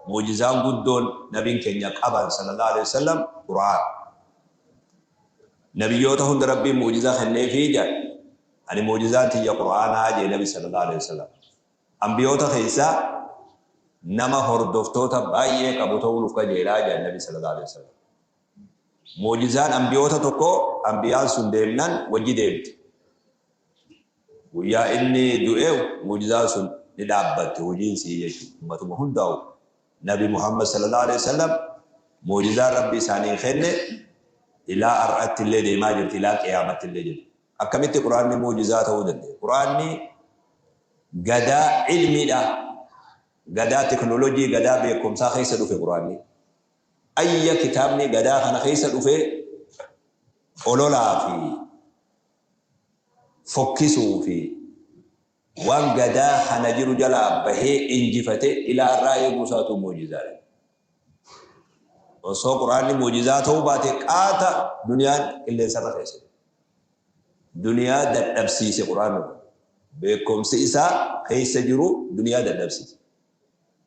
Mu'jizaan guddoon nabiin keenya qaban sallallahu alaihi wasallam Qur'aana. Nabiyyoota hunda Rabbiin mu'jizaa kenneefii jedha. Ani mu'jizaan tiyya Qur'aanaa jee nabi sallallahu alaihi wasallam. Ambiyoota keessaa nama hordoftoota baay'ee qabu ta'uu nuuf kajeelaa jedha nabi sallallahu alaihi wasallam. Mu'jizaan ambiyoota tokko ambiyaan sun deemnan wajji deemti. Guyyaa inni du'e mu'jizaan sun ni dhaabbatti hojiin sii jechuudha. Ummatuma hundaa'u Nabi Muhammad sallallahu alaihi wasallam mu'jizaan Rabbi isaanii kenne ilaa har'atti illee deemaa jirti, ilaa qiyaamatti illee jirti. Akkamitti Qur'aanni mu'jizaa ta'uu danda'e? Qur'aanni gadaa ilmiidha. Gadaa teknoolojii, gadaa beekumsaa keessa dhufe Qur'aanni. Ayya kitaabni gadaa kana keessa dhufe ololaa fi fokkisuu fi waan gadaa kana jiru jalaa bahee injifate ilaa har'aa eeguu isaatu mu'jizaadha. Osoo Qur'aanni mu'jizaa ta'uu baate qaata duniyaan qilleensarra keessa. Duniyaa dadhabsiise Qur'aanni kun. Beekumsi isaa keessa jiru duniyaa dadhabsiise.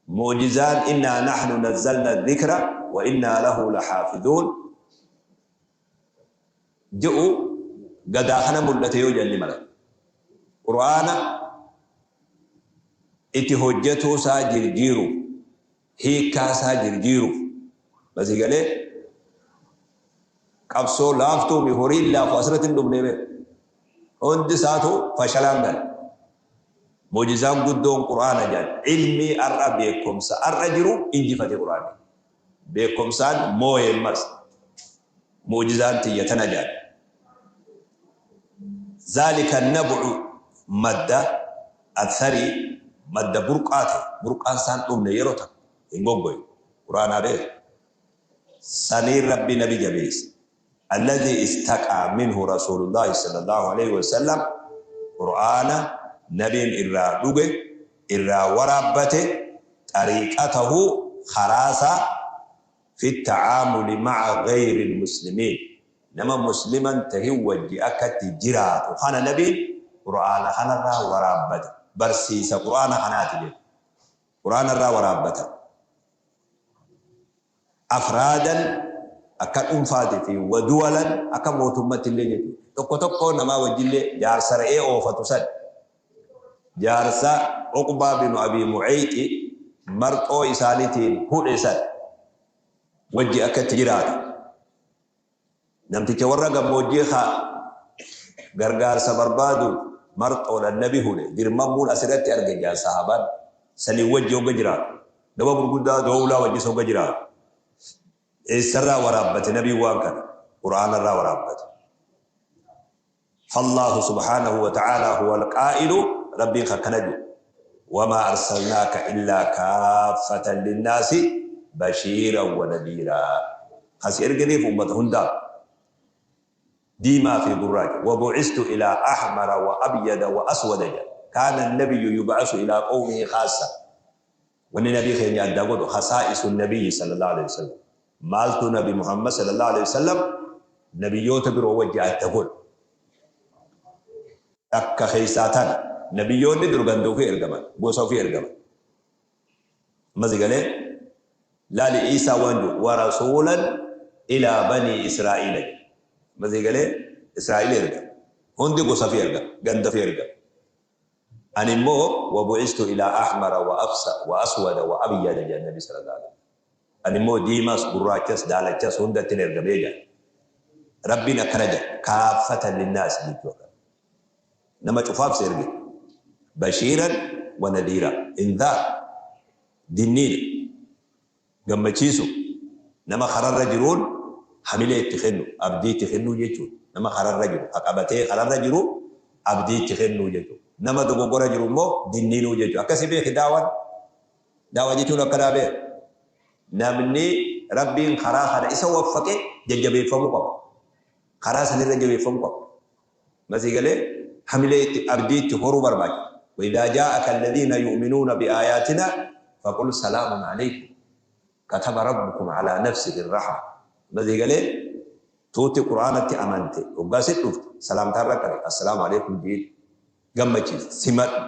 Mu'jizaan innaa nahnu nazzalna dhikra wa innaa lahu lahaafizuun jedhu gadaa kana mul'ate yoo jenni mala. Qur'aana itti hojjetuu isaa jirjiiru, hiikkaa isaa jirjiiru. Basii galee qabsoo laaftuu fi horiin laafu asirratti hin dhumnee beeku. Hundi isaatu fashalaan gala. Mu'jizaan guddoon Qur'aana jedhan ilmii har'a beekumsa har'a jiru injifate Qur'aanni. Beekumsaan mooye ammas. Mu'jizaan tiyya tana jedhan. Zaalika nab'u madda atharii madda burqaa ta'e burqaan isaan dhumne yeroo takka hin goggoyne. Qur'aanaa beeku. Saniin Rabbi nabi jabeesse. Alladhii istaqaa minhu Rasuulullaahi sallallahu aleyhi wasallam Qur'aana nabiin irraa dhuge, irraa waraabbate, xariiqatahu karaa isaa fi tacaamuli maca gayril muslimiin nama muslima hin tahin wajji akka itti jiraatu kana nabiin Qur'aana kanarraa waraabbate. Barsiisa Qur'aana kanaati jechuudha. Qur'aana irraa waraabbatan. Afraadan akka dhuunfaati fi wa duwalan akka mootummatti illee jechuudha. Tokko tokkoo namaa wajjillee jaarsa re'ee oofatu san jaarsa Uqbaa binu Abii Mu'eeyxi marxoo isaaniitiin hudhe san wajji akka itti jiraatu. Namticha warra gammoojjii ka gargaarsa barbaadu marxoodhan nabi hudhe dirmammuun asirratti arge jaan sahaabaan saniin wajji hogga jiraatu. Nama gurguddaa doowlaa wajjis hogga jiraatu. Eessarraa waraabbate nabiin waan kana? Qur'aanarraa waraabbate. Fallaahu subhaanahu wa ta'aalaa huwal qaa'ilu Rabbiin ka akkana jedhu wamaa arsalnaaka illaa kaaffatan linnaasi bashiiran wa nadiiraa ka si ergineef ummata hundaaf diimaa fi gurraacha wa bu'istu ilaa ahmara wa abyada wa aswada jedha kaana nabiyyu yub'asu ilaa qawmihi khaassa wanni nabii keenya adda godhu khasaa'isu nabiyyi sallallahu alaihi wasallam maaltu nabi Muhammad sallallahu alaihi wasallam nabiyyoota biroo wajji adda godhu takka keessaa tana nabiyyoonni dur ganda ofii ergaman gosa ofii ergaman ammas galee laali Iisaa waan jiru wa rasuulan ilaa banii Israa'iila jedha ammas galee Israa'iil erga hundi gosa ofii erga ganda ofii erga ani immoo wa bu'istu ilaa ahmara wa afsa wa aswada wa abyada jedha nabi sallallahu alaihi wasallam ani immoo diimaas gurraachas daalachas hundattin ergamee jedha Rabbiin akkana jedha kaaffatan linnaas jechuudha nama cufaaf si erge bashiiran wa nadiira inzaar dinniina gammachiisu nama kararra jiruun hamilee itti kennu abdii itti kennuu jechuudha nama kararra jiru ka qabatee kararra jiru abdii itti kennuu jechuudha nama dogoggora jiru immoo dinniinuu jechuudha akkasi beeki daawaan daawaa jechuun akkanaa beeka namni Rabbiin karaa kana isa waffaqe jajjabeeffamuu qaba karaa sanirra jabeeffamuu qaba masii galee hamilee itti abdii itti horuu barbaachisa وإذا جاءك الذين يؤمنون بآياتنا فقل سلام عليكم كتب ربكم على نفسه الرحمة masii galee tuuti qur'aanatti amante hoggaa sit dhufte salaamtaa irra qabe assalaamu alaikum jiin gammachiis simadhu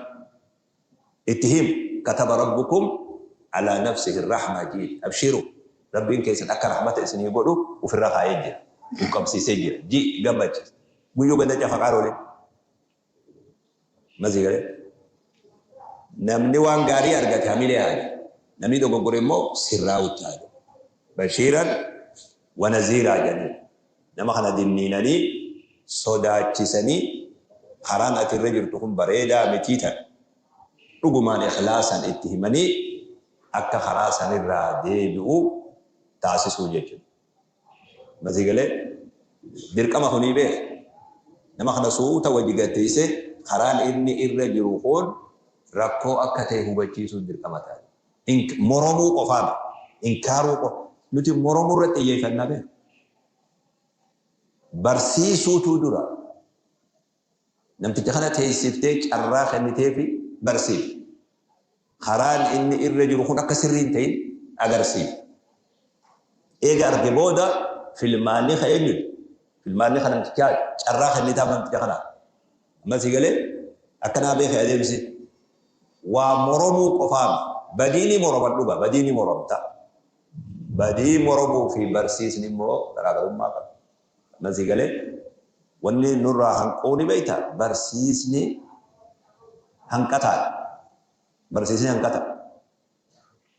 itti him kataba rabbukum Alaa nafsihi rahmaa ji'i. Abshiru. Rabbiin keessan akka rahmata isinii godhu ofirra kaayee jira. Qabsiisee jira. Ji'i gammachiisa. Guyyuu ganda cafaqaa roole. Masii galee. Namni waan gaarii argate hamilee haali. Namni dogoggore immoo sirraa uttaale. Bashiiran wa naziiraa jedhanii. Nama kana dinniinanii sodaachisanii karaan ati irra jirtu kun bareedaa mitii tan. Dhugumaan ikhlaasan itti himanii akka karaa sanirraa deebi'u taasisuu jechuudha. Masii galee dirqama kunii beeka. Nama kana suuta wajji gatteessee karaan inni irra jiru kun rakkoo akka ta'e hubachiisuun dirqama ta'a. Moromuu qofaa inkaaruu qofa. Nuti moromuu irratti xiyyeeffannaa beeka. Barsiisuutu dura. Namticha kana teessiftee carraa kennitee fi barsiifte. Karaan inni irra jiru kun akka sirrii hin ta'in agarsiifte. Eega arge booda filmaanni ka eenyuti? Filmaanni kan namtichaa carraa kennitaaf namticha kanaa. Amma si galee akkanaa beekee adeemsi. Waa moromuu qofaami. Badii ni moroman dhuga, badii ni moromta. Badii moromuu fi barsiisni immoo garaagarummaa qaba. Amma si galee wanni nurraa hanquu ni beekta barsiisni hanqataadha. Barsiisni hanqata.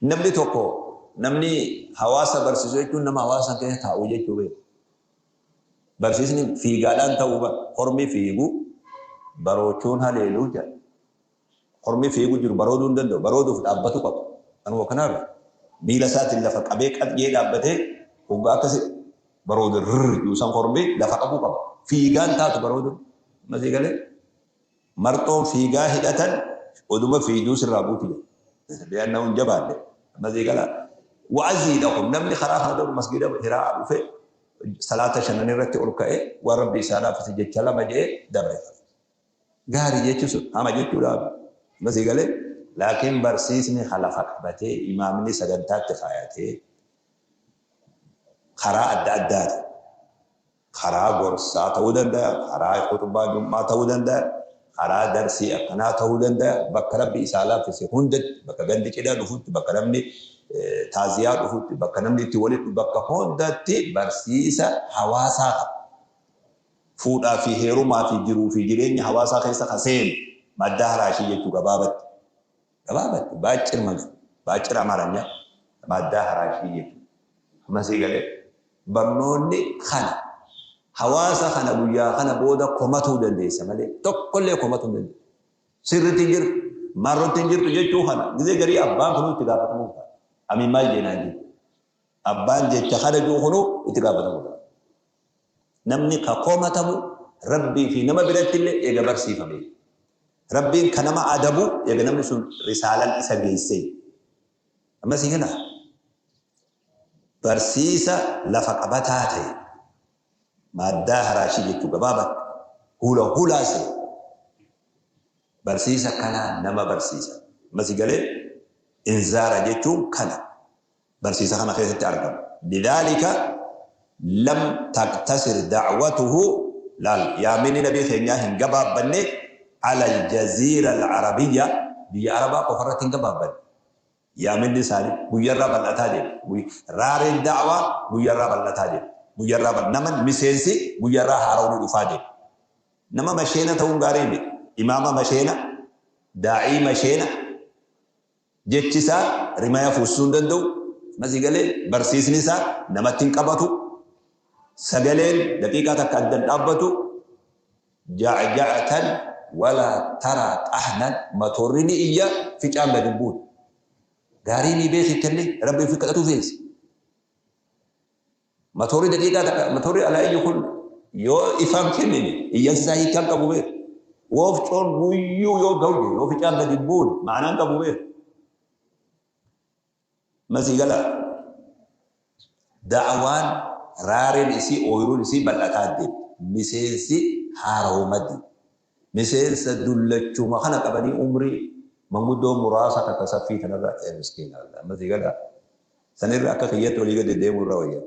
Namni tokko namni hawaasa barsiisu jechuun nama hawaasa keessa taa'u jechuu beeku. Barsiisni fiigaadhaan ta'uu hormi fiigu baroochuun haleeluu jedha. Hormi fiigu jiru barooduu hin danda'u. Barooduuf dhaabbatu qaba. Kanuma kanaaf miila isaatiin lafa qabee qaxxee dhaabbatee hoggaa akkasi baroodu rrrr juusan hormi lafa qabuu qaba. Fiigaan taatu baroodu. Masii galee marxoon fiigaa hidhatan oduma fiiduu sirraa buuti jedha. Li'annahu hin jabaanne. Masii galaa. Wa'aziidha kun namni karaa kana darbu masgiida hiraa dhufe salaata shanan irratti ol ka'ee waan rabbi isaa laaffise jecha lama jedhee dabre. Gaarii jechuun sun hama jechuudhaaf. Masii galee laakiin barsiisni lafa qabatee imaamni sagantaatti kaayatee karaa adda addaati. Karaa gorsaa ta'uu danda'a, karaa khutbaa jum'aa ta'uu danda'a, karaa darsii akkanaa ta'uu danda'a. Bakka rabbi isaa laaffise hundatti, bakka gandi cidhaa dhufutti, bakka namni taaziyaa dhufutti, bakka namni itti walitti dhufu, bakka hundatti barsiisa hawaasaa qaba. Fuudhaa fi heerumaa fi jiruu fi jireenya hawaasaa keessa ka seenu madda haraashii jechuu gabaabatti. Gabaabatti baachir maga baachir Amaaranya madda haraashii jechuu. Ammasii galee barnoonni kana hawaasa kana guyyaa kana booda komatuu dandeessa malee tokkollee komatuu hin dandeessu. Sirriitti hin jirtu, marrotti hin jirtu jechuu kana gizee garii abbaan kunuu itti gaafatamuu ta'a. Amiin maal jeenaan jiru. Abbaan jecha kana jiru kunuu itti gaafatamuu ta'a. Namni ka komatamu Rabbii fi nama biratti illee eega barsiifame. Rabbiin ka nama adabu eega namni sun risaalan isa geessee. Amma si gala barsiisa lafa qabataa ta'e maaddaa haraashii jechuu gabaabatti hula hulaase barsiisa kanaa nama barsiisa. Amma si galee inzaara jechuun kana barsiisa kana keessatti argama. Lidaalika lam taqtasir da'watuhu laal yaaminni nabii keenyaa hin gabaabbanne ala aljaziira alcarabiyya biyya arabaa qofarratti hin gabaabbanne. Yaaminni isaanii guyyarraa bal'ataa deema. Raareen da'waa guyyarraa bal'ataa deema. Guyyarraa nama miseensi guyyarraa haara'uu dhufaa deema. Nama masheena ta'uun gaarii miti. Imaama masheena, daa'ii masheena, jechi isaa rimaya fuusisuu hin danda'u. Masii galee barsiisni isaa namatti hin qabatu. Sagaleen daqiiqaa takka addan dhaabbatu. Jacjacatan wala taraa xahnan matoorri ni iyya ficaan gadi hin buutu. Gaarii ni beekichallee rabbi ofii kadhatu feesi. Matoorri daqiiqaa takka matoorri alaa iyyu kun yoo ifaan kennine iyyansi isaa hiikaan qabu beeku. Woofcoon guyyuu yoo ga'u yoo ficaan gadi hin buune ma'anaan qabu beeku. Masii galaa. Da'waan raareen isii ooyiruun isii bal'ataa deemti. Miseensi haara'uma deema. Miseensa dullachuma kana qabanii umrii manguddoo muraasa takka saffii kanarra miskiina Allah. Masii galaa. Sanirra akka kiyyatti olii gadi deemuu irra wayya.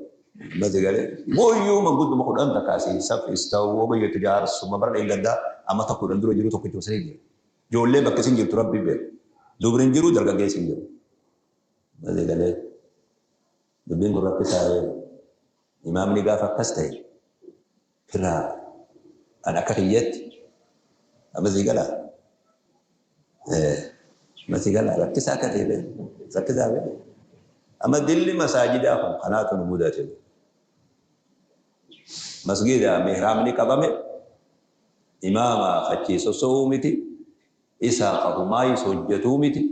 Masii galee guyyuu mangudduma 10 takka asii saffis ta'uu biyyatti jaarsuma bara dheengaddaa amma tokko 10 dura jiru tokkichuma sanii jira. Ijoollee bakka isin jirtu rabbi beeku. Dubri hin jiru dargaggeessi hin jiru. Malee galee dubbiin kun rakkisaa imaamni gaafa akkas ta'e firraa an akka kiyyetti amma sii galaa amma sii galaa rakkisaa akka ta'e rakkisaa beeku. Amma dilli masaajidaa kun kanaatu nu mudate. Masgiida mihraabni qabame imaama achii soso'uu miti isaa qabumaayis hojjetuu miti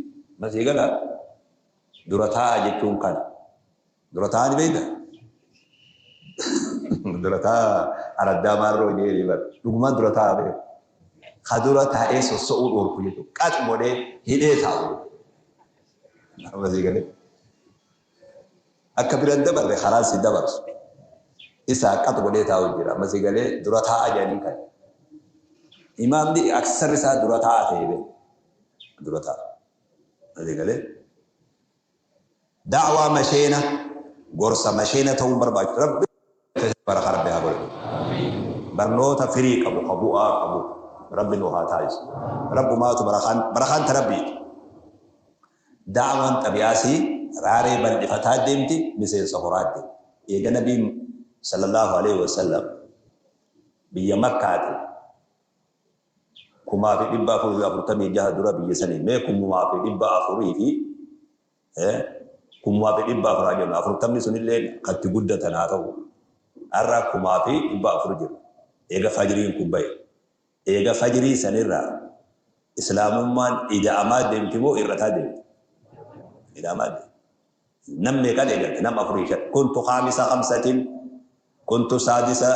masii galaa dura taa'a jechuun kana. Dura taa'a ni beektaa? Dura taa'a araddaa maarroo jedhee bara. Dhugumaan dura taa'a beeku. Ka dura taa'ee soso'uu dhoorku jechuudha. Qax godhee hidhee taa'u. Masii galee. Akka biran dabarre karaan si dabarsu. Isaa qax godhee taa'u jira. Masii galee dura taa'a jedhanii kan. Imaamni aksarri isaa dura taa'a ta'e beeku. Dura taa'a. Masii galee. Da'waa masheena gorsa masheena ta'uun barbaachisu. Rabbi baraka Rabbi haa godhatu. Barnoota firii qabu ka bu'aa qabu Rabbi nu haa taasisu. Rabbumaatu barakaan barakaan ta Rabbiiti. Da'waan xabi'aasii raaree bal'ifataa deemti miseensa horaa deemti. Eega Nabiin sallallahu alaihi wasallam biyya Makkaati 1446 dura biyya sanii mee 1400 fi 1400 haa jennu afurtamni sunillee katti guddatan haa ta'u har'a 1400 jiru eega fajriin kun bahe eega fajrii sanirraa islaamummaan ida'amaa deemti moo irrataa deemti ida'amaa deemti nam meeqan eegalte nam afurii shan kuntu khaamisa khamsatin kuntu saadisa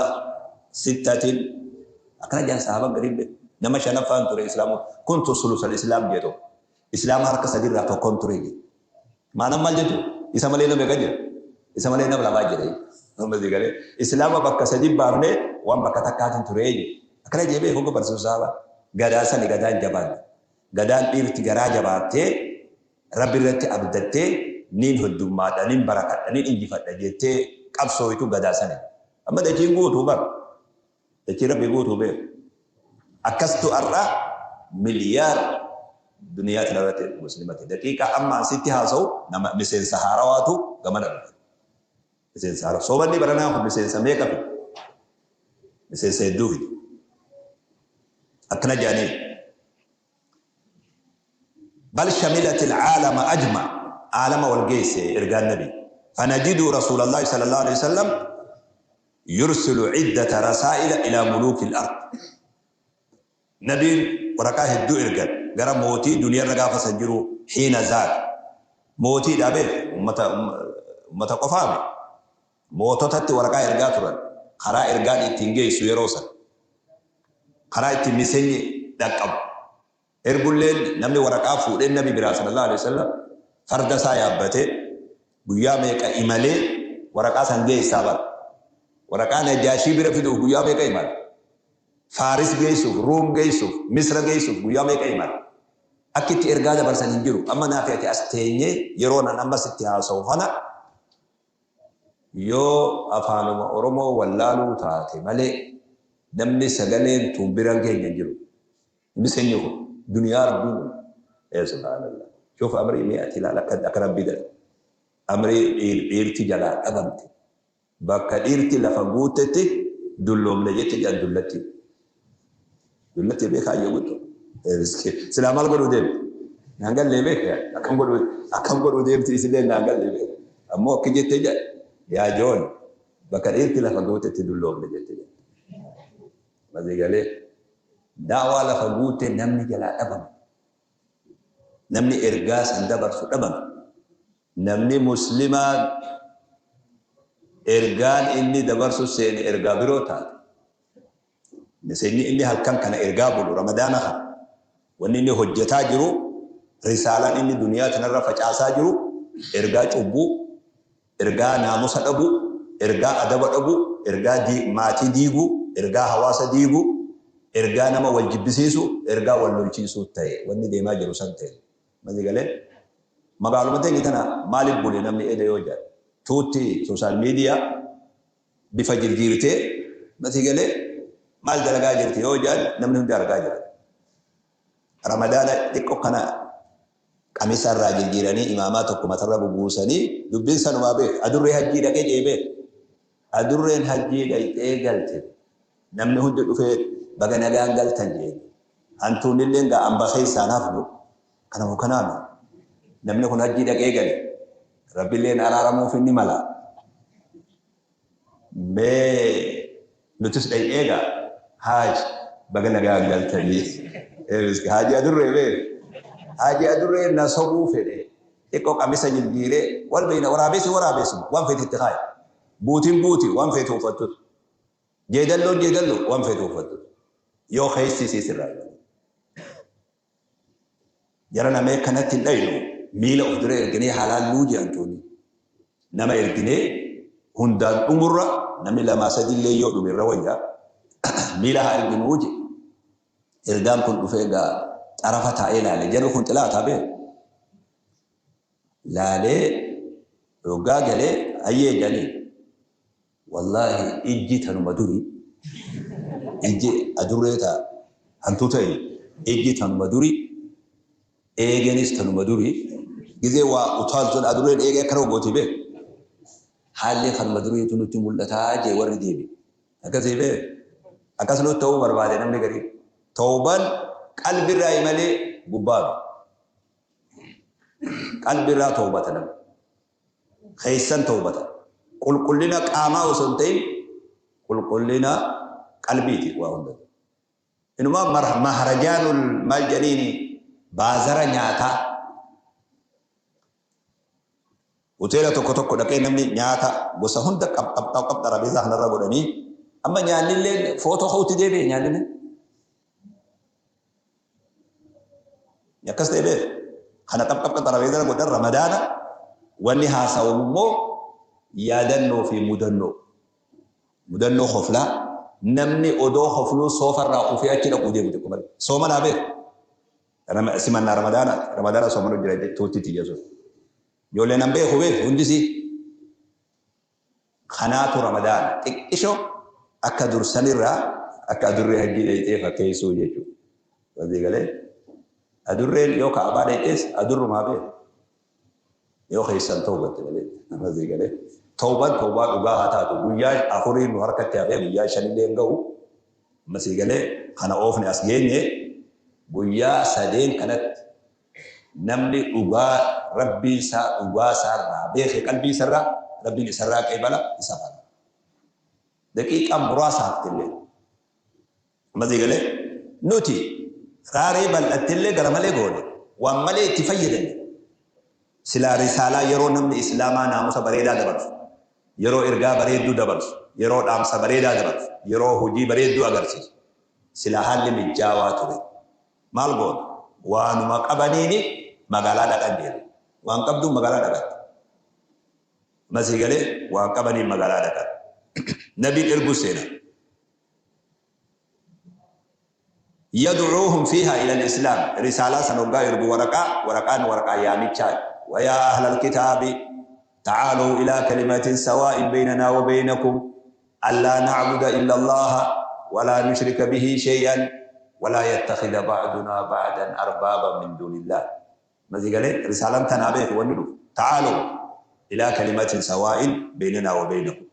sittatin akkana jedhan sahaaba gariin beeku nama shanaffaan ture islaamu kuntu sulusal islaam jee tokko islaama harka sadirraa tokkoon ture jedhe maanaan maal jechuudha isa malee nama meeqa jira isa malee nama lamaa jira nama sii galee islaama bakka sadi baafnee waan bakka takkaatiin ture jedhe akkana jee beeku barsiisu sahaba gadaa sani gadaan jabaan gadaan dhiirti garaa jabaattee Rabbi irratti abdattee niin heddummaadha niin barakadha niin injifadha jettee qabsooytu gadaa sani amma dachiin guutuu bar dachii Rabbi guutuu beeku akkastu har'a miliyaar duniyaa tana irratti muslimati daqiiqaa amma asitti haasa'u nama miseensa haarawaatu gamana dhufe miseensa haarawa soomanni baranaa kun miseensa meeqa fide miseensa hedduu fide akkana jedhanii bal shamilat alaalama ajma aalama wal geesse ergaan nabi fanajidu rasuulallahi sallallahu alaihi wasallam yursilu iddata rasaa'ila ila muluuki al-ard nabiin waraqaa hedduu ergan gara mootii duniyaa irra gaafa san jiru hiina zaak mootii dhaabee ummata qofaame moototatti waraqaa ergaa turan karaa ergaan ittiin geessu yeroo san karaa ittiin miseenyi dhaqqabu ergulleen namni waraqaa fuudhee nabi biraa sallallahu alaihi wasallam farda isaa yaabbatee guyyaa meeqa imalee waraqaa san geessaa bara waraqaa Najaashii bira fiduuf guyyaa meeqa imala Faaris geessuuf Ruum geessuuf Misra geessuuf guyyaa meeqa imala akka itti ergaa dabarsan hin jiru amma naa fe'ate as teenyee yeroo nan ammas itti haasa'u kana yoo afaanuma Oromoo wallaaluu taate malee namni sagaleen tun biran keenya hin jiru. Miseenyi kun duniyaa Rabbiin ee subhaanallah. Shuf amrii mee ati ilaala akka akka Rabbii dhala. Amrii dhiirti jalaa dhabamte. Bakka dhiirti lafa guutetti dulloomne jette jedhan dullatti. Dullatti beekaa ayyoo guutuu. Silaa maal godhuu deemti? Naan gallee beeka akkam godhuu deemti isillee naan gallee beeka. Ammoo akka jettee jedhan yaa joon bakka dhiirti lafa guutetti dulloomne jette jedhan. Masii galee daawaa lafa guute namni jalaa dhabame. Namni ergaa san dabarsu dhabame. Namni muslimaa ergaan inni dabarsu seene ergaa biroo taate. Miseenyi inni halkan kana ergaa bulu ramadaana kana wanni inni hojjetaa jiru risaalaan inni duniyaa tanarra facaasaa jiru ergaa cubbuu, ergaa naamusa dhabuu, ergaa adaba dhabuu, ergaa maatii diiguu, ergaa hawaasa diiguu, ergaa nama wal jibbisiisu, ergaa wal lolchiisuu ta'e wanni deemaa jiru san ta'e. Masii galee magaaluma teenya tana maaliif bule namni eda yoo jedhan tuutti sooshaal miidiyaa bifa jirjiirtee masii galee maal dalagaa jirti yoo jedhan namni hundi argaa jira. Ramadaana xiqqoo kana Qamisa irraa jirjiiranii imaamaa tokko matarra bubuusanii dubbiin sanumaa beek. Adurree hajjii dhaqee jee beek. Adurreen hajjii dhaqxee galte. Namni hundi dhufee baga nagaan galtan jee. Hantuunnilleen gaa amba keessaan hafnu. Kanaafuu kanaami. Namni kun hajjii dhaqee gale. Rabbilleen araaramuuf inni mala. Mee nutis dhaqee gaa haaji baga nagaan galtanii. Haaji adurree beek. Haaji adurree na sobuu fedhe. Xiqqoo qamisa jijjiiree wal beeyna waraabessi waraabessu waan feete itti kaaye. Buutiin buuti waan feete uffattut. Jeedalloon jeedalloo waan feete uffattut. Yoo keessi isii sirraa Jara namee kanatti hin dhaynu miila of dura erginee halaalluu jedhamtuuni. Nama erginee hundaan dhumurra namni lamaa sadillee yoo dhume irra wayya miila haa erginuu jedhe. Ergaan kun dhufee egaa xarafa taa'ee laale. Jarri kun xilaataa bee. Laalee yoggaa galee hayyee jedhanii. Wallaahi ijji tanuma duri ijji adurree ta hantuu ta'e ijji tanuma duri eegenis tanuma duri gizee waa utaaltuun adurreen eegee akkana gooti bee haalli kanuma duriitu nutti mul'ataa jee warri deebi akkasii bee akkas nutti ta'uu barbaade namni garii tawban qalbirraa malee gubbaa qalbirraa tawbata namni keessan tawbata. Qulqullina qaamaa osoo hin ta'in qulqullina qalbiiti waa hunda. Inumaa maharajaanul maal jedhaniini baazara nyaataa. Hoteela tokko tokko dhaqee namni nyaata gosa hunda qab qab qab qab xarabeezaa kanarra godhanii amma nyaannillee footoo ka'utti deebi'e nyaannillee. Akkas ta'e beek. Kana qab qab xarabeezaa godhan ramadaana wanni haasawamu immoo yaadannoo fi mudannoo. Mudannoo koflaa namni odoo kofluu soofarraa kufee achi dhaquu deemu xiqqoo malee. Soomanaa beek. Simannaa ramadaana ramadaana soomanu jira tuutti tiyya sun. Ijoollee nan beeku beek hundisii. Kanaatu ramadaana xiqqisho akka dursanirraa akka adurree hajjii dhayxee fakkeessuu jechuudha. Walii galee adurreen yoo ka'abaa dhayxees adurrumaa beeku. Yoo keessan tawbatte malee. Walii galee tawbaan tawbaa dhugaa haa taatu guyyaa afurii nu harkatti hafee guyyaa shanillee hin ga'u. Masii galee kana oofne as geenye guyyaa sadeen kanatti Namni dhugaa Rabbii isaa dhugaa isaarraa beeke qalbii isarraa Rabbiin isarraa qeebala isa fala. Daqiiqaa muraasa haftillee. Amma sii galee nuti raaree bal'attillee gara malee goone waan malee itti fayyadamne. Silaa risaalaa yeroo namni islaamaa naamusa bareedaa dabarsu, yeroo ergaa bareedduu dabarsu, yeroo dhaamsa bareedaa dabarsu, yeroo hojii bareedduu agarsiisu silaa haalli mijjaawaa ture. Maal goona? Waanuma qabaniini magaalaa dhaqan jedhe. Waan qabduun magaalaa dhaqatte. Amma sii galee waan qabaniin magaalaa dhaqan. Nabiin erguu seena. Yad'uuhum fiihaa ila al-islaam. Risaalaa san hoggaa ergu waraqaa, waraqaan waraqaa yaamichaa. Wayaa ahlal kitaabi ta'aaluu ilaa kalimatin sawaa'in beynanaa wa beynakum allaa na'buda illa Allaaha walaa nushrika bihi shay'an walaa yattakhidha ba'dunaa ba'dan arbaaban min duunillaah. Amma sii galee risaalaan tanaa beeki wanni dhufu. Ta'aaluu ilaa kalimatin sawaa'in beynanaa wa beynakum.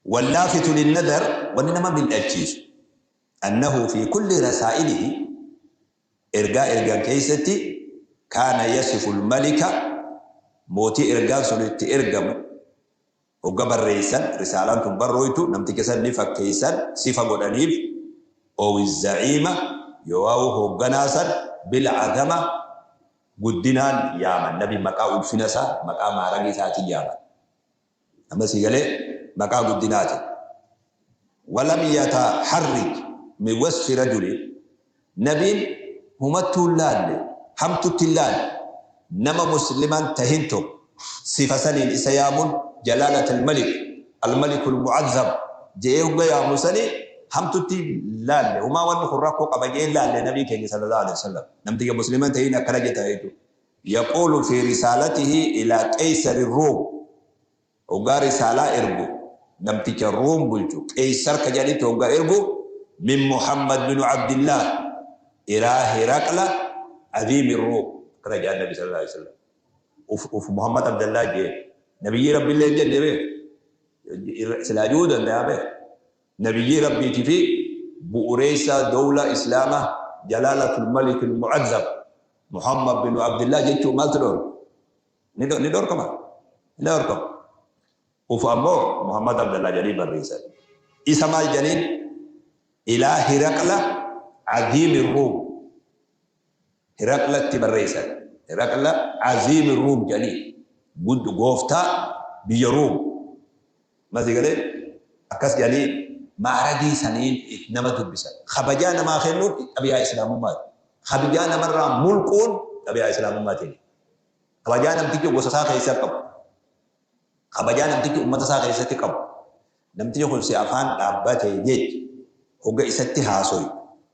Wallaafitu linnadar wanni nama mil'achiisu annahu fi kulli rasaa'ilihi ergaa ergan keessatti kaana yasifu almalika mootii ergaan sun itti ergamu hogga barreeysan risaalaan tun barrooytu namticha san ni fakkeeysan sifa godhaniif owi zaciima yooawu hoogganaa san bil'azama guddinaan yaaman nabi maqaa ulfina isaa maqaa maaragii isaatiin yaaman Amma sii galee maqaa guddinaatiin. Walam yataharrij min wasfi rajulin Nabiin humattuu hin laalle, hamtutti hin laalle, nama musliman tahin tokko sifa saniin isa yaamun jalaalat al-malik, al-malikul mu'azzam je'ee hogga yaamu sani hamtutti hin laalle. Humaa wanni kun rakkoo qaba je'ee hin laalle Nabiin keenya sallallahu alaihi wasallam. Namticha musliman tahin akkana jetta jechuudha. Yaquulu fii risaalatihi ilaa Qeeysari Ruum, hoggaa risaalaa ergu namticha Ruum bulchu Qeeysar ka jedhanitti hoggaa ergu, min Muhammad binu Abdillaah ilaa Hiraqla عظيم الروم كرجع النبي صلى الله عليه وسلم وف محمد عبد الله جه نبي ربي اللي جد به سلاجودا ده به نبي ربي تفي بؤريسا دولة إسلامة جلالة الملك المعذب محمد بن عبد الله جيتو ما تدور ندور كمان ندور كمان وفأمو محمد عبد الله جليل الرئيس إسماء الجليل إلى هرقل عظيم الروم هرقل تبرئيس هرقل عظيم الروم جليل قد قوفتا بيروم ما تقول أكاس جليل ما عردي سنين نمت بسن خبجانا ما خنون أبيا إسلام ما خبجانا مرة ملكون أبيا إسلام ما تاني خبجانا متيجي وساسا خيسر قب خبجانا متيجي أمة سا خيسر تقب نمتيجي خل سيافان أبته جيت هو إستي هاسوي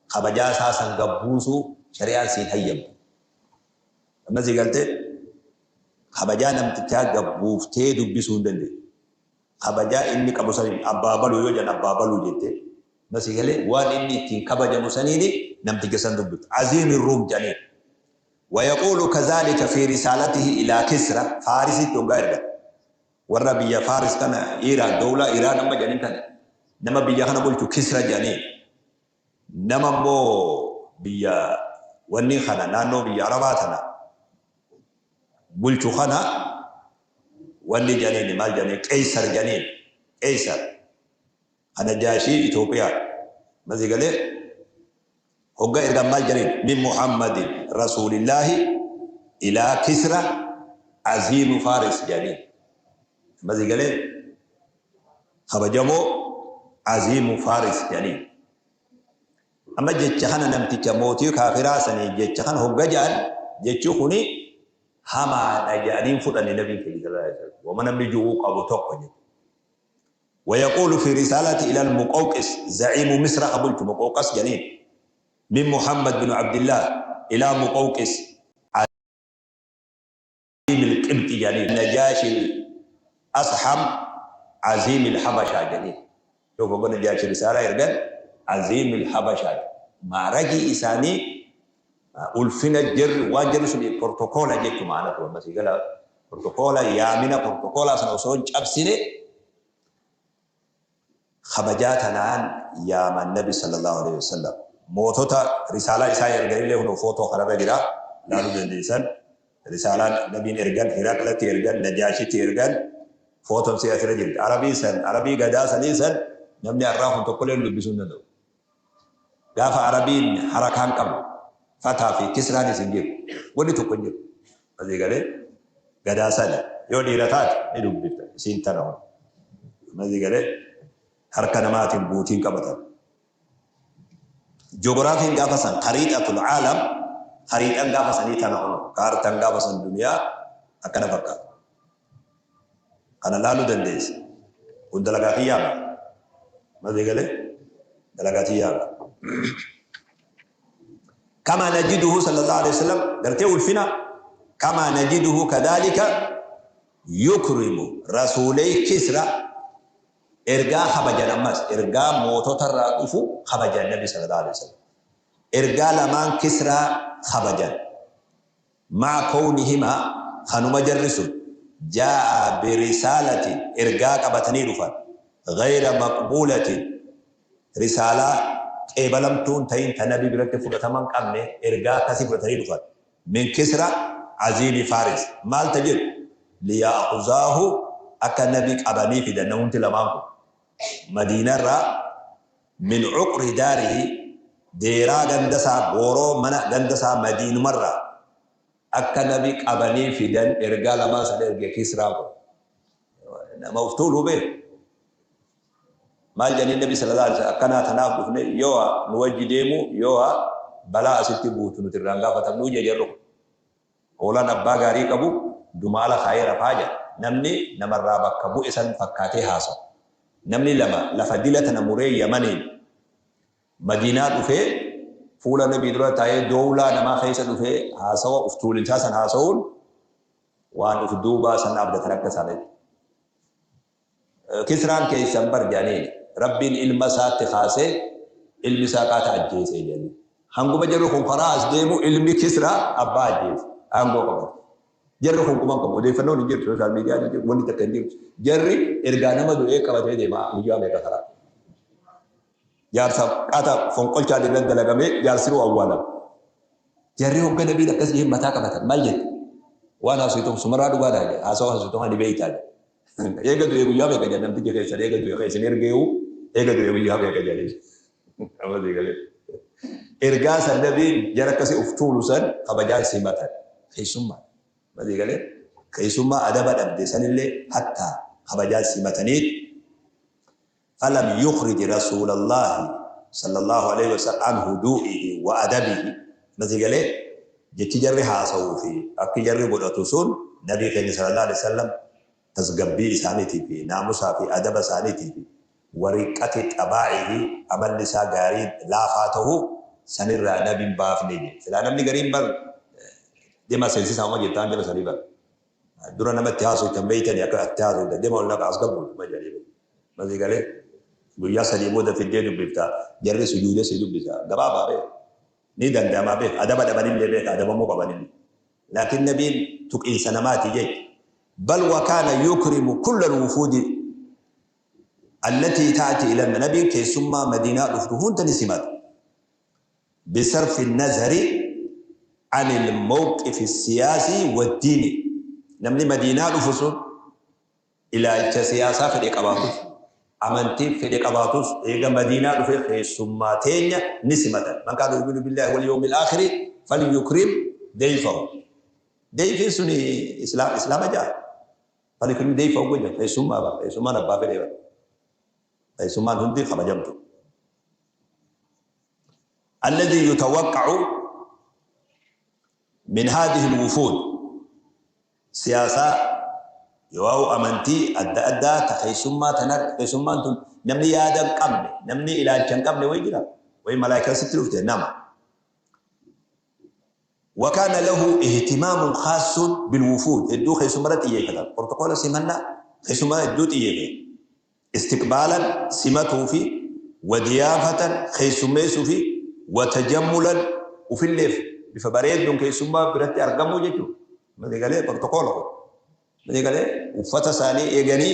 خبجا ساسن قبوسو شريعة سين هيم أما زي قلت خبجانا متيجي قبوفتي دبسون دندي خبجا إني كبوسنين أبابلو يوجن أبابلو جت بس يقول وان إني تين كبجا مسنيني نمتيجي سندبت عظيم الروم جنين ويقول كذلك في رسالته إلى كسرى فارسي تغير والربيع فارس كان إيران دولة إيران أما جنين كان نما بيا كان بقول كسرى جنين نما مو بيا وني خنا نانو بيا عرباتنا بقول خنا وني جنين مال جنين قيصر جنين قيصر أنا جاشي إثيوبيا ما زي قال هو إرجع مال جنين من محمد رسول الله إلى كسرى عظيم فارس جنين ما زي قال خبجمو عظيم فارس جنين أما جتشخنا نمتي موتي كافرا سني جتشخنا هو جال جتشخني هما نجانين فلان النبي صلى الله عليه وسلم ومن نجوك أبو توقع ويقول في رسالة إلى المقوقس زعيم مصر قبلت مقوقس جنين من محمد بن عبد الله إلى مقوقس عظيم القبط جنين نجاشي الأصحم عظيم الحبشة جنين شوفوا قلنا نجاشي رسالة يرجع عظيم الحبشة مع رجي إساني ulfina jirri waan jirri sun protokoola jechuun maana kun masii gala protokoola yaamina protokoola sana osoo hin cabsine kabajaa tanaan yaaman nabi sallallahu alaihi wasallam mootota risaalaa isaa erganillee kun footoo kanarra jira laaluu dandeessan risaalaan nabiin ergan Hiraqlatti ergan Najaashitti ergan footoon si asirra jirti arabii san arabii gadaa sanii san namni har'aa kun tokkollee dubbisuu hin danda'u gaafa arabiin harakaan qabu fataa fi kisraanis hin jiru wanni tokko hin jiru asii galee gadaa sana yoo dhiira taate ni dubbifta isiin tana hon asii galee harka namaatiin buutiin qabatan joogiraafiin gaafa san khariixatul aalam khariixan gaafa sanii tana hon kaartan gaafa san duniyaa akkana fakkaata kana laaluu dandeessa kun dalagaa xiyyaama asii galee dalagaa xiyyaama. كما نجده صلى الله عليه وسلم قرتي الفنا كما نجده كذلك يكرم رسولي كسرى إرجاء خبجا نمس إرجاء موتو ترى خبجا النبي صلى الله عليه وسلم إرجاء لمان كسرى خبجا مع كونهما خنوم جرسوا جاء برسالة إرجاء قبتني رفا غير مقبولة رسالة eebalamtuun tayin ta nabi biratti fudhataman qabne ergaa akkasii fudhatanii dhufan min kisra aziimi faaris maal ta jedhu liyaa'khuzaahu akka nabi qabanii fidan namoonni lamaan kun madiinarraa min cuqri daarihi deeraa gandasaa gooroo mana gandasaa madiinumarraa akka nabi qabanii fidan ergaa lamaan sana erge kisraa kun nama of tuuluu beeku maal jedhanii nabi sallallahu alaihi wasallam akkanaa tanaaf dhufne yoo nu wajji deemu yoo balaa asitti buutu nuti irraan gaafatamnu jedhu hoolaan abbaa gaarii qabu dumaala kaayee rafaa jedha namni namarraa bakka bu'e san fakkaatee haasa'a namni lama lafa dila tana muree Yamaniin Madiinaa dhufee fuula nabii dura taa'ee doowlaa namaa keessa dhufee haasawa uf tuulinsaa san haasa'uun waan uf duubaa san abdatan akka isaaniitti. Kisraan keessan bar jedhaniin Rabbiin ilma isaatti kaasee ilmi isaa qaata ajjeesee jedhanii Hanguma jarri kun karaa as deemu ilmi Kisraa abbaa ajjeese. Aangoo qabate. Jarri kun quban qabu. Odeeffannoon hin jirtu. Sooshaal miidiyaan hin jirtu. Wanni takka hin jirtu. Jarri ergaa nama du'ee qabatee deema guyyaa meeqa karaa. Jaarsa qaata fonqolchaan irratti dalagamee jaarsinuu awwaalama. Jarri hogga nabiin akkas jeen mataa qabatan. Maal jette? Waan haasoftu sumarraa dhugaadhaa jedhe. Haasawa haasoftu kana ni beeytaa jedhe. Eega du'e guyyaa meeqa jedhan namtichi keessan eega du'e kan isin ergeehu eega du'e guyyaa meeqa jedhanii. Amma sii galee. Ergaa san nabiin jara akkasii uf tuulu san kabajaan simatan. Keessummaa. Amma sii galee. Keessummaa adaba dhabde sanillee hattaa kabajaan simataniit falam yukhrij rasuulallaahi sallallahu aleyhi wasallam an huduu'ihi wa adabihi. Amma sii galee. Jechi jarri haasawuu fi akki jarri godhatu sun Nabii keenya sallallahu aleyhi wasallam tasgabbii isaaniitii fi naamusaa fi adaba isaaniitii fi wa riqqati xabaa'ihi amalli isaa gaarii laafaa tahuu sanirraa Nabi hin baafne jedhe. Silaa namni gariin bar deemaa seensisaa uma jettaan jara sanii bar. Dura nama itti haasoytan beeytanii akka itti haasoytan deema ol naqa as gabbuutu ma jedhanii bar. Masii galee guyyaa sadii booda fiddee dubbifta jarri sujuudee si dubbisa gabaabaa beeka. Ni danda'ama beeka adaba dhabanillee beeka adabamuu qabanillee. Laakiin Nabiin tuqiinsa namaatii jecha. Bal wa kaana yukrimu kulla alwufuudi allatii ta'ati ila Nabiin keessummaa Madiinaa dhuftu hunda ni simata. Bisarfi nazari anil mawqifi siyaasii waddiini. Namni Madiinaa dhufu sun ilaalcha siyaasaa fedhe qabaatus, amantii fedhe qabaatus eega Madiinaa dhufee keessummaa teenya ni simatan. Man kaana yu'minu billaahi wal yawmil aakhiri falyukrim dayfahu. Dayfiin suni islaama ja'a. Falyukrim dayfahu goja keessummaa bara keessummaan abbaa fedhee bara. Keessummaan hundi kabajamtu. Alladhii yutawaqqa'u min haadhihi al-wufuud siyaasaa yoo'au amantii adda addaa ta keessummaa tana keessummaan tun namni yaada hin qabne namni ilaalcha hin qabne wayi jira wayi malaayikaan sitti dhufte nama وكان له اهتمام خاص بالوفود hedduu keessummaa irratti xiyyeeffatan protokoola simannaa keessummaa hedduu xiyyeeffatan istiqbaalan simatuu fi wadiyaafatan keessummeessuu fi watajammulan ufilleef bifa bareedduun keessummaa biratti argamuu jechuudha. Malee galee protokoola kun. Malee galee uffata isaanii eeganii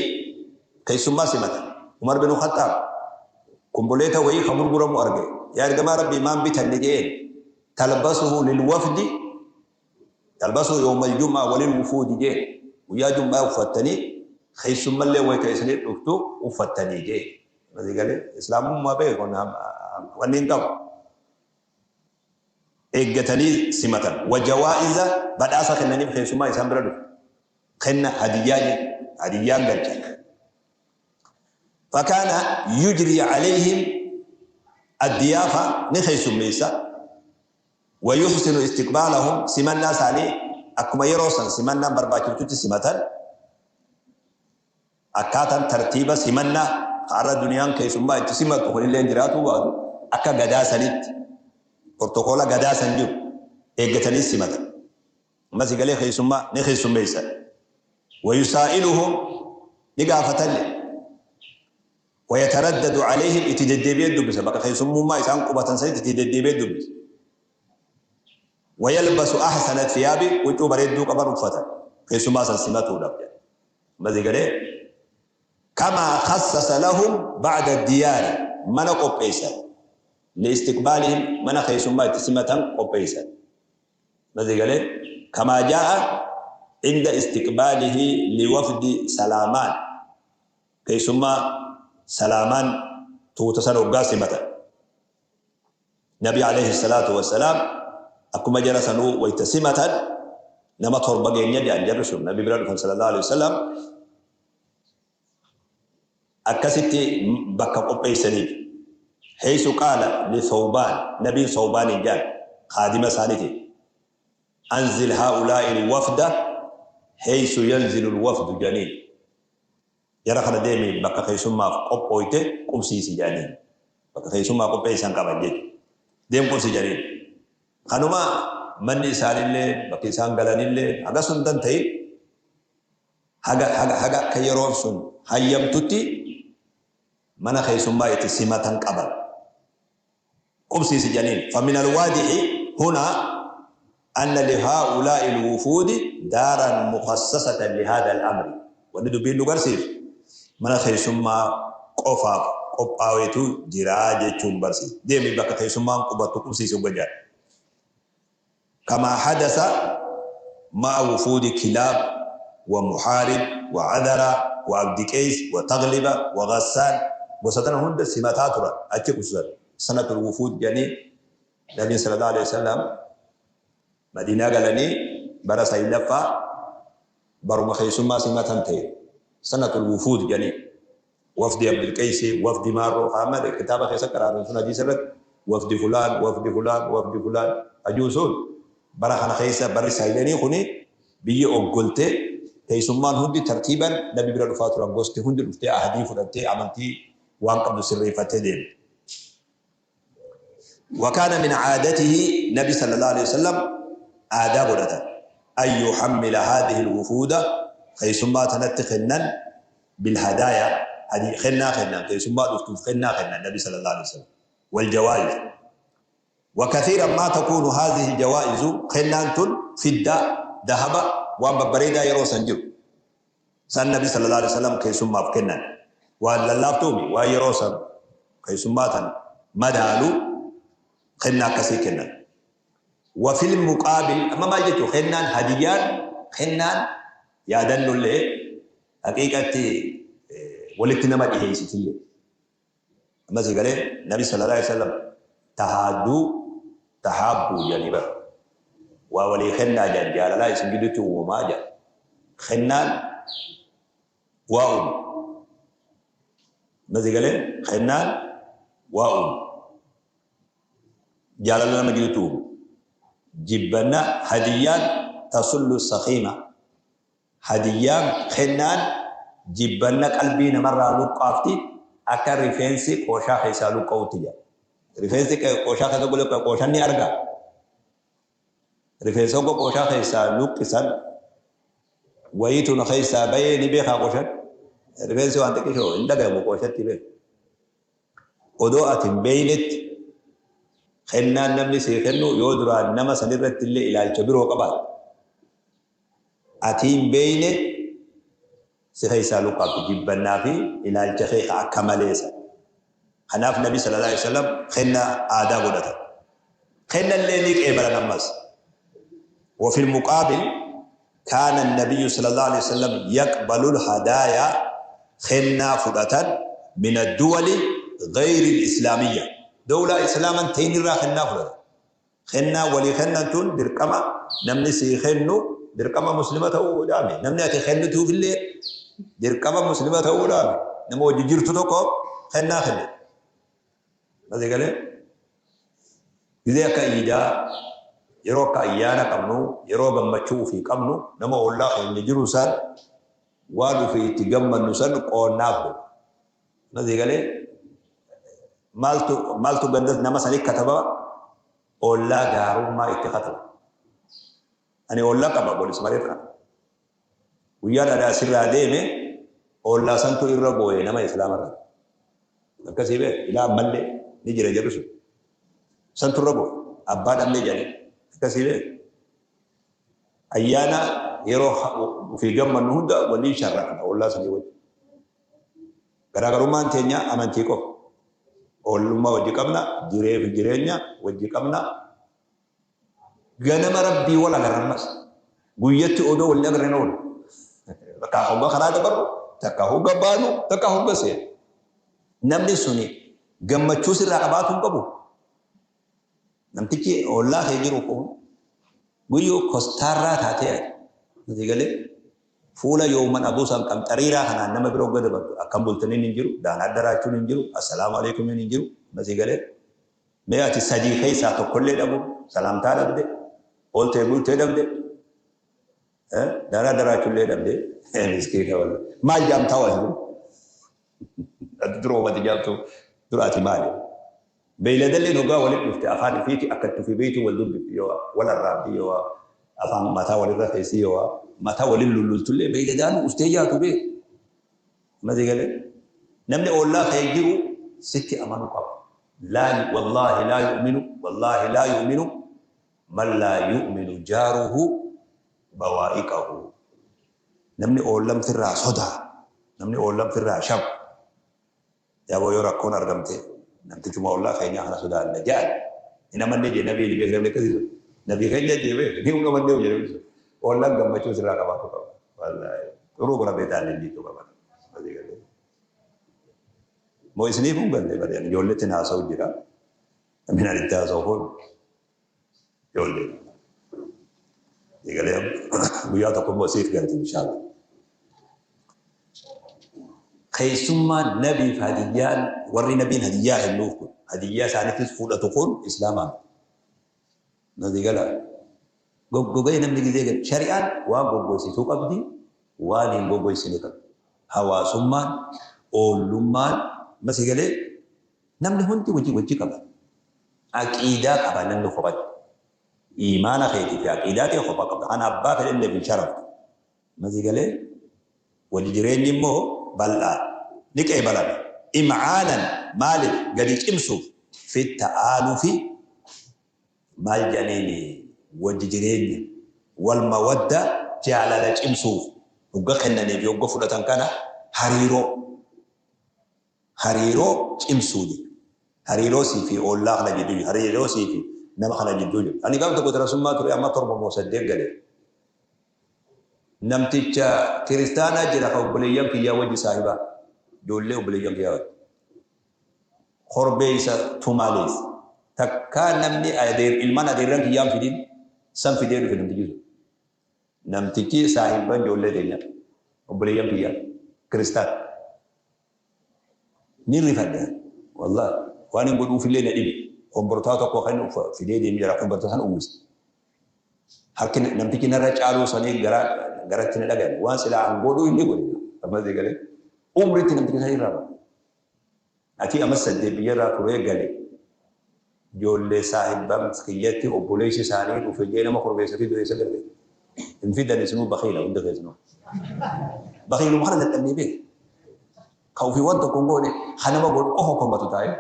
keessummaa simatan. Umar bin Khattaab kumboleeta wayii kan gurguramu arge. Yaa ergamaa Rabbii maan bitanne jeen. Talbasuhu lil wafdi talbasuhu yawmal jum'aa walil wufuudi jeen. Guyyaa jum'aa uffattanii keessummallee wayita isinii dhuftu uffattanii jeen. Malee galee islaamummaa beeku wanni hin qabu. Eeggatanii simatan. Wa jawaa'iza badhaasa kennaniif keessummaa isaan bira dhufe. Kenna hadiyyaa jedhu. Hadiyyaan galchan. Fakaana yujrii alayhim addiyaafa ni keessummeessa. Wa yuhsinu istiqbaalahum simannaa isaanii akkuma yeroo san simannaan barbaachiftutti simatan. Akkaataan tartiiba simannaa ka arra duniyaan keessummaa itti simattu kunilleen jiraatuu baatu akka gadaa sanitti portokoola gadaa san jiru eeggatanii simatan. Ammas galee keessummaa ni keessummeessan. Wayusaa'iluhum ni gaafatalle. Wayataraddadu alayhim itti deddeebi'ee dubbisa. Bakka keessummummaa isaan qubatan sanitti itti deddeebi'ee dubbisa. Wayalbasu ahsana thiyaabi huccuu bareedduu qaban uffatan. Keessummaa san simatuudhaaf jedha. Ammas galee kamaa khassasa lahum ba'da diyaari mana qopheessan. Liistiqbaalihim mana keessummaa itti simatan qopheessan. Ammas galee kamaa jaa'a inda istiqbaalihi liwafdi salaamaan keessummaa salaamaan tuuta san hoggaa simatan. Nabi alayhi salaatu wassalaam akkuma jara sanuu wayta simatan nama torba geenya jedhan jarri sun Nabi bira dhufan sallallahu alayhi wasallam akkasitti bakka qopheessaniif. Heeysu qaala li Thawbaan Nabiin Thawbaaniin jedhan kaadima isaaniitiin anzil haa'ulaa'i alwafda heeysu yanzilu alwafdu jedhaniin. Jara kana deemi bakka keessummaaf qophooyte qubsiisi jedhaniin. Bakka keessummaa qopheessan qaban jechuudha. Deem qubsi jedhaniin. Kanuma manni isaanillee bakki isaan galanillee haga sun tan ta'in haga haga haga akka yeroon sun hayyamtutti mana keessummaa itti simatan qaban. Qubsiisi janiin. فمن الواضح هنا أن لهؤلاء الوفود دارا مخصصة لهذا الأمر. Wanni dubbiin nu garsiisu mana keessummaa qofaaf qophaawetu jira jechuun barsiisa. Deemi bakka keessummaan qubattu qubsiisu gajaa. كما حدث مع وفود كلاب ومحارب وعذرة وعبد قيس وتغلبة وغسان gosa tana hunda simataa turan, achi qubsiisan. سنة الوفود jedhanii Nabiin صلى الله عليه وسلم Madiinaa galanii bara saglaffaa baruma keessummaa simatan ta'e. سنة الوفود jedhanii wafdi Abdulqeessi, wafdi Maarroo Ahmad kitaaba keessa qaraaran sun hadiisa irratti wafdi fulaan, wafdi fulaan, wafdi fulaan hajuu sun bara kana keessa barri saglanii kuni biyya oggoltee keessummaan hundi tartiiban Nabi bira dhufaa turan. Gosti hundi dhuftee ahadii fudhattee amantii waan qabdu sirreeffattee deemte. وكان من عادته نبي صلى الله عليه وسلم آداب godhatan أن يحمل هذه الوفود keessummaa tanatti kennan بالهدايا هذه kennaa kennan, keessummaa dhuftuuf kennaa kennan Nabi صلى الله عليه وسلم والجوائز. وكثيرا ما تكون هذه الجوائز kennaan tun فضة ذهب waan babbareedaa yeroo san jiru san Nabi صلى الله عليه وسلم keessummaaf kennan. Waan lallaaftuumi, waan yeroo san keessummaa tan madaalu kennaa akkasii kennan. وفي المقابل amma maal jechuun kennaan hadiyyaan kennaan yaadannollee haqiiqatti walitti nama dhiheessitillee. Amma si galee Nabi صلى الله عليه وسلم تهادوا تحابوا jedhanii bara. Waa walii kennaa jedhan, jaalalaa isin gidduutti uumamaa jedhan. Kennaan waa uumu. Amma si galee kennaan waa uumu. Jaalala nama gidduutti uumu. Jibbanna hadiyyaan تسل السخيمة. Hadiyyaan kennaan jibbanna qalbii namarraa luqqaafti, akka rifeensi qooshaa keessaa luqqa'utti jira. Rifeensi qooshaa keessa gole qooshaan ni arga. Rifeensa hogga qooshaa keessaa luqqisan wayiitu na keessaa bahee ni beekaa qooshaan. Rifeensi waan xiqqishoo hin dhagahamu qooshatti beeku. Odoo ati hin beeynetti kennaan namni sii kennu yoo duraan nama sanirratti illee ilaalcha biroo qabaate, ati hin beeyne si keessaa luqqaafti jibbannaa fi ilaalcha kee akka maleessa. Kanaaf Nabi صلى الله عليه وسلم kennaa aadaa godhatan. Kennallee ni qeebalan ammas. وفي المقابل كان النبي صلى الله عليه وسلم يقبل الهدايا kennaa fudhatan من الدول غير الإسلامية. دولة إسلاما hin ta'inirraa kennaa fudhatan. Kennaa walii kennan tun dirqama namni sii kennu dirqama muslima ta'uu dhaame. Namni ati kennituufillee dirqama muslima ta'uu dhaame. Nama wajji jirtu tokko kennaa kenne. Masii galee gizee akka iidaa, yeroo akka ayyaana qabnu, yeroo gammachuu ofii qabnu, nama ollaa keenya jiru san waan ofii itti gammannu san qoonnaaf godhu. Masii galee maaltu maaltu ganda nama sanii kataba, ollaa gaarummaa itti kataba. Ani ollaa qaba polis mareerra. Guyyaa dhadhaa asirraa deeme ollaa santu irra booye nama islaamarra. Akkasii bee ilaa ammallee ni jira jedhu sun. Santu irra booye abbaa dhabnee jedhanii akkasii bee. Ayyaana yeroo ofii gammannu hunda waliin sharraqna ollaa sanii wajjin. Garaagarummaan teenya amantii qofa. Ollummaa wajji qabna, jiree fi jireenya wajji qabna. Ganama rabbii wal agarra ammas. Guyyatti odoo wal agarreen oolu. Takka hogga karaa dabarru, takka hogga baanu, takka hogga seenu. Namni suni gammachuu sirraa qabaatu hin qabu. Namtichi ollaa kee jiru kun guyyuu kostaarraa taatee ati. Galee fuula yooman abuusan qamxariiraa kanaan nama biroo gada dabartu akkam bultaniin hin jiru, daanaa daraachuun hin jiru, السلام عليكم hin jiru, masii galee. Mee ati sadii keessaa tokkollee dhabu, salaamtaa dhabde, ooltee bultee dhabde, daanaa daraachuullee dhabde, miskiina walla. Maal jaamtaa waa jiru? Ati dura uumati jaamtu dura ati maali? Beeyladalleen hoggaa walitti dhufte afaan ifiiti akka itti ofii beeytu wal dubbifti, yoo wal arraabdi, yoo afaan mataa walirra keessi, yoo mataa waliin lullultullee beeyladaan ustee jaatu bee. Masii galee namni ollaa kee jiru sitti amanuu qaba. Laa wallaahi laa yu'minu wallaahi laa yu'minu man laa yu'minu jaaruhu bawaa'iqahu. Namni oollam firraa sodaa, namni oollam firraa shaku. Yaaboo yoo rakkoon argamte namtichuma ollaa keenyaa kana sodaanna jedhan. Hin amanne jee nabii ni beekna namni akkasii sun. Nabii keenya jee beek ni humna mannee jedhe sun. Ollaan gammachuu sirraa qabaatu qaba. Wallaahi xuruu bira beetaan lilliitu qaba. Moo isiniif hin galle bari ani ijoolletti haasa'u jira. Namni ani itti haasa'u kun ijoollee. Egalee guyyaa tokko immoo siif galti inshaallah. Keessummaan nabiif hadiyyaan warri nabiin hadiyyaa kennuuf kun hadiyyaa isaanittis fudhatu kun islaamaan. Nadi gala. Goggogee namni gizee gad shari'aan waan goggoysituu qabdi, waan hin goggoysine qabdi. Hawaasummaan, oollummaan, amma si galee namni hundi wajji wajji qaba. Aqiidaa qaba namni kophatti. Iimaana keetii fi aqiidaa tee kopha qabda. Kan abbaa fedhelleef hin sharaftu. Amma si galee wajji jireenyi immoo bal'aadha. Ni qeebalama. Im'aanan maaliif gadi cimsuuf fi ta'aanufi maal jedhaniin wajji jireenya wal mawadda jaalala cimsuuf hogga kennanii fi hogga fudhatan kana hariiroo cimsuu jechuudha. Hariiroo sii fi ollaa kana jidduu jiru, hariiroo sii fi nama kana jidduu jiru. Ani gaaf tokko darasummaa ture amma 7 moo 8 gale. Namticha kiristaanaa jira ka obboleeyyan kiyyaa wajji saahibaa. Ijoollee obboleeyyan kiyyaa wajji. Korbeeysa tumaalees. Takkaa namni adeer ilmaan adeerran kiyyaan fidin san fidee dhufe namtichi sun. Namtichi saahibban ijoollee teenya obboleeyyan kiyyaa kiristaan. Ni rifadhe wallahi waan hin godhuufillee na dhibe. Kombortaa tokko kan fidee deemee jira kombortaa san uwwise. Harki namtichi narra caaluu sanii gara garatti na dhagahame. Waan silaa an godhuu inni godhe. Ammas eegalee umritti namtichi san irraa ba'a. Ati amma 8 biyya irraa turee gale. Ijoollee saahibban kiyyatti obboleessi isaanii dhufe jee nama korbeessa fidu eessa garte? Hin fidan isinuu bakiila hundi keessanuu. Bakiiluma kana dadhabnee beek. Ka ofii waan tokko hin goone ka nama godhu qofa komatu taa'ee.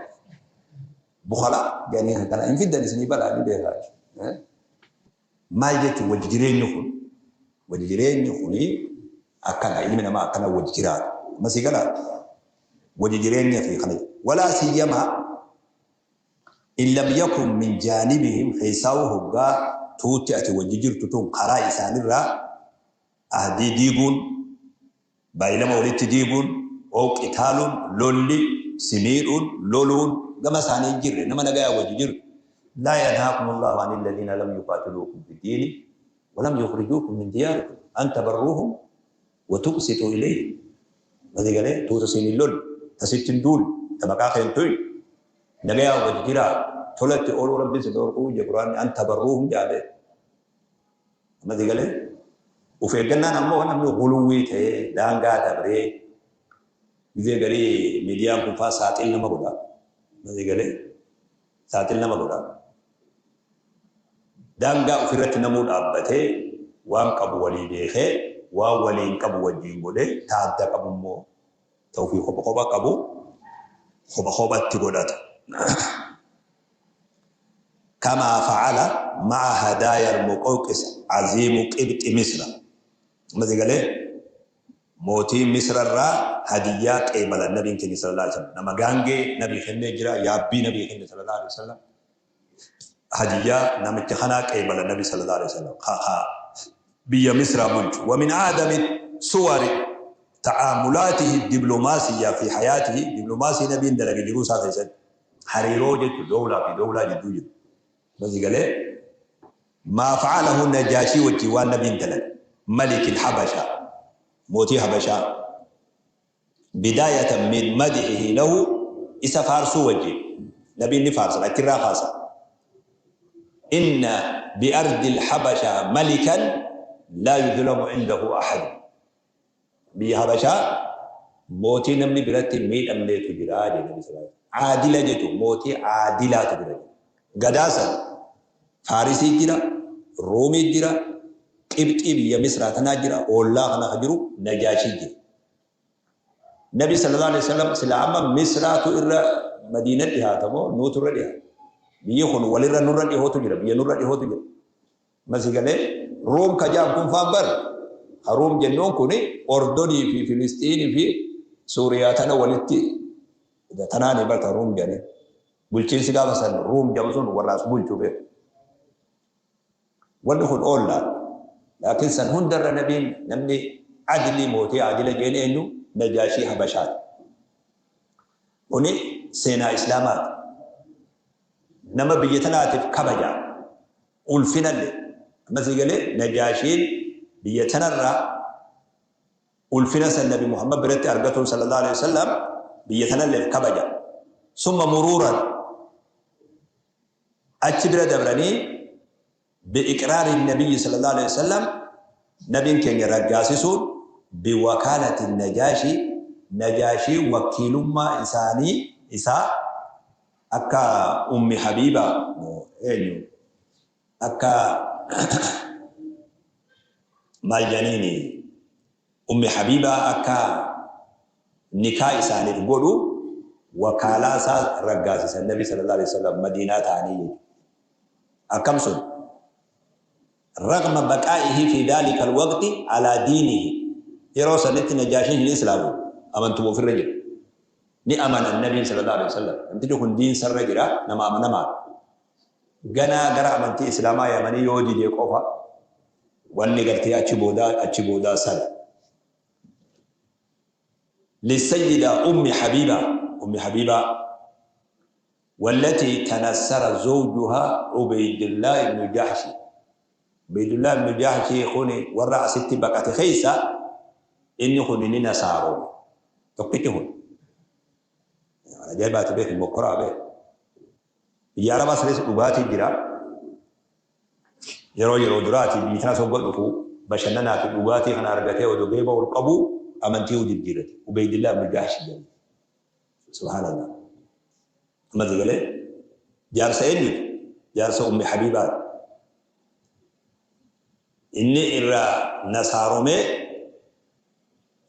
Bukala jedhanii kana hin fiddan isinii balaa ni beekaa. Maal jechuun wajji jireenyi kun? Wajji jireenyi kuni akkana ilmi namaa akkana wajji jiraata. Amma sii galaa? Wajji jireenya fi kana walaa siyyamaa in lam yakun min jaanibihim keessaa'uu hoggaa tuutti ati wajji jirtu tun karaa isaanirraa ahdii diiguun, baay'ilama walitti diiguun, ow qitaaluun, lolli, si miidhuun, loluun gama isaanii hin jirre, nama nagayaan wajji jirtu. Laa yanhaakumullahu anil ladhiina lam yuqaatiluukum fiddiini wa lam yukhrijuukum min diyaarikum an tabarruuhum wa tuqsituu ilayhim. Walii galee tuuta siin hin lolle, ta sitti hin duulle, ta maqaa kee hin tuyne, nagayaan wajji jiraadhu, tola itti ooluu Rabbiin si dhoorkuu je Qur'aanni an tabarruuhum jedha beek. Amma sii galee? Of eeggannaan ammoo namni guluwwii ta'ee daangaa dabree gizee garii miidiyaan kun faa saaxil nama godha. Amma sii galee? Saaxil nama godha. Daangaa ofirratti namuu dhaabbatee waan qabu walii beekee waan waliin qabu wajjiin godhee ta adda qabu immoo ta ofii kopha kopha qabu kopha kophatti godhata. Kamaa fa'ala ma'a hadaaya al-Muqawqis aziimu Qibxi Misra. Amma si galee? Mootii Misra irraa hadiyyaa qeebalan Nabiin keenya sallallahu alaihi wasallam. Nama gaangee Nabii kennee jira, yaabbii Nabii kenne sallallahu alaihi wasallam. Hadiyyaa namicha kanaa qeebalan Nabii sallallahu alaihi wasallam. Ka ka biyya Misraa bulchu. Wa min a'dami suwari ta'aamulaatihi diplomaasiyya fi hayaatihi, diplomaasii Nabiin dalage jiruu isaa keessatti. Hariiroo jechuun dowlaa fi dowlaa jidduu jiru. Amma si galee? Maa fa'alahu Najaashii wajjin waan Nabiin dalage. Malikil Habashaa. Mootii Habashaa. Bidaayatan min madihihi lahu isa faarsuu wajjin. Nabiin ni faarsan achirraa kaasan. Inna bi'ardil Habashaa malikan laa yuzlamu indahu ahad. Biyya Habashaa mootii namni biratti hin miidhamneetu jira jedhe Nabi sallallahu alaihi wasallam. Aadila jechuun mootii aadilaatu jira jedhe. Gadaa san Faarisii jira, Ruumii jira, Qibxii biyya Misraa tanaa jira, oollaa kana ka jiru Najaashii jira. Nabi sallallahu alaihi wasallam sila amma Misraatu irra Madiina dhihaata moo nuutu irra dhihaata? Biyyi kun walirra nurra dhihootu jira, biyya nurra dhihootu jira. Masi galee Room ka jaan kun faan bar ka Room jennuun kun Ordonii fi Filistiinii fi Suuriyaa tana walitti tanaani bar ta Room jedhanii. Bulchiinsi gaafa san Room jedhamu sun warra as bulchu beeku. Wanni kun oollaadha. Laakiin san hundarra nabiin namni adlii mootii aadila jeen eenyu? Najaashii Habashaati. Kuni seenaa Islaamaati. Nama biyya tanaatiif kabaja. Ulfinalle. Amma sii galee Najaashiin biyya tanarraa ulfina san Nabi Muhammad biratti argatuun sallallahu alaihi wasallam biyya tanalleef kabaja. Summa muruuran Achi bira dabranii bi'iqraari nabiyyi sallallahu alaihi wasallam nabiin keenya raggaasisuun biwakaalati najaashii najaashii wakiilummaa isaanii isaa akka ummi habiiba eenyu akka maal janiini Ummi Habiibaa akka nikaa isaaniif godhu wakaalaa isaa raggaasisan Nabi sallallahu aleyhi wa sallam Madiinaa ta'anii jechuudha. Akkam sun? Ragma baqaa'ihi fi dhaalika alwaqti alaa diinihi. Yeroo sanitti Najaashiin hin islaamu, amantuma ofirra jira. Ni amanan Nabiin sallallahu aleyhi wa sallam. Namtichi kun diinsarra jira, nama amanamaadha. Ganaa gara amantii Islaamaa yaamanii yoo dide qofa wanni gartee achi boodaa achi boodaa sana. Lissayyida Ummi Habiibaa Ummi Habiibaa wallatii tanassara zawjuhaa Ubeydullah ibnu Jahshi Ubeydullah ibnu Jahshi kuni warra asitti baqate keessa inni kuni ni nasaarome tokkichi kun ajaa'ibaati beeki mokkoraa beeki. Biyya Arabaa sanis dhugaatii jira. Yeroo yeroo duraati biyyi tana sogga dhufu bashannanaa fi dhugaatii kana argatee odoo geeba ol qabu amantii jijjiirate. Ubeydillah ibn Jahsh jedhama. Subhaanallah. Amma si galee jaarsa eenyuti? Jaarsa Ummi Habiibaati. Inni irraa nasaaromee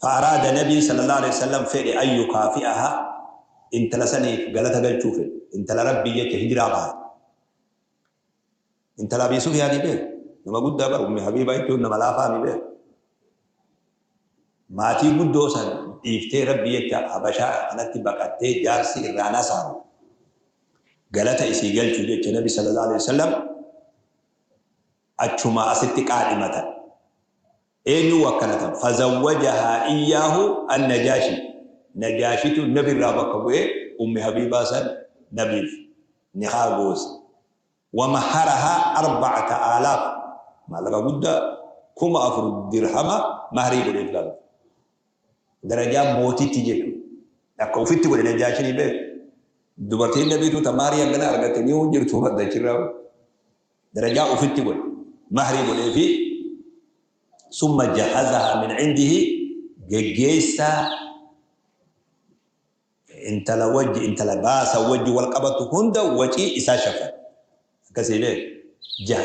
Fa'araada Nabiin sallallaahu aleyhi wasallam fedhe an yukaafi'ahaa intala saniif galata galchuu fedhe. Intala Rabbii jecha hijiraa baate. Intala Abii Sufyaanii beek. Nama guddaa bar Ummi Habiibaa jechuun nama laafaami beek. Maatii guddoo san dhiiftee Rabbii jecha Habashaa kanatti baqattee jaarsi irraa nasaaru. Galata isii galchuu jecha Nabi sallallaahu aleyhi wasallam achumaa asitti qaadhimatan. Eenyuun wakkalatan? Fazawwajahaa iyyaahu an-Najaashi. Najaashitu Nabi irraa bakka bu'ee Ummi Habiibaa san Nabiif nikaa goose. Wamaharahaa arba'ata aalaaf. Maallaqa guddaa 4000 dirhama mahrii godheef laal. Darajaa mootitti jechuudha. Akka ufitti godhe Najaashiin beeku. Dubartiin Nabiitu ta mahrii hangana argatte ni hin jirtu addachirraa. Darajaa ufitti godhe. Mahrii godheefi summa jahazahaa min cindihi geggeessaa intala wajji intala baasa wajji wal qabatu hunda wacii isaa shafan. Akkasii beek.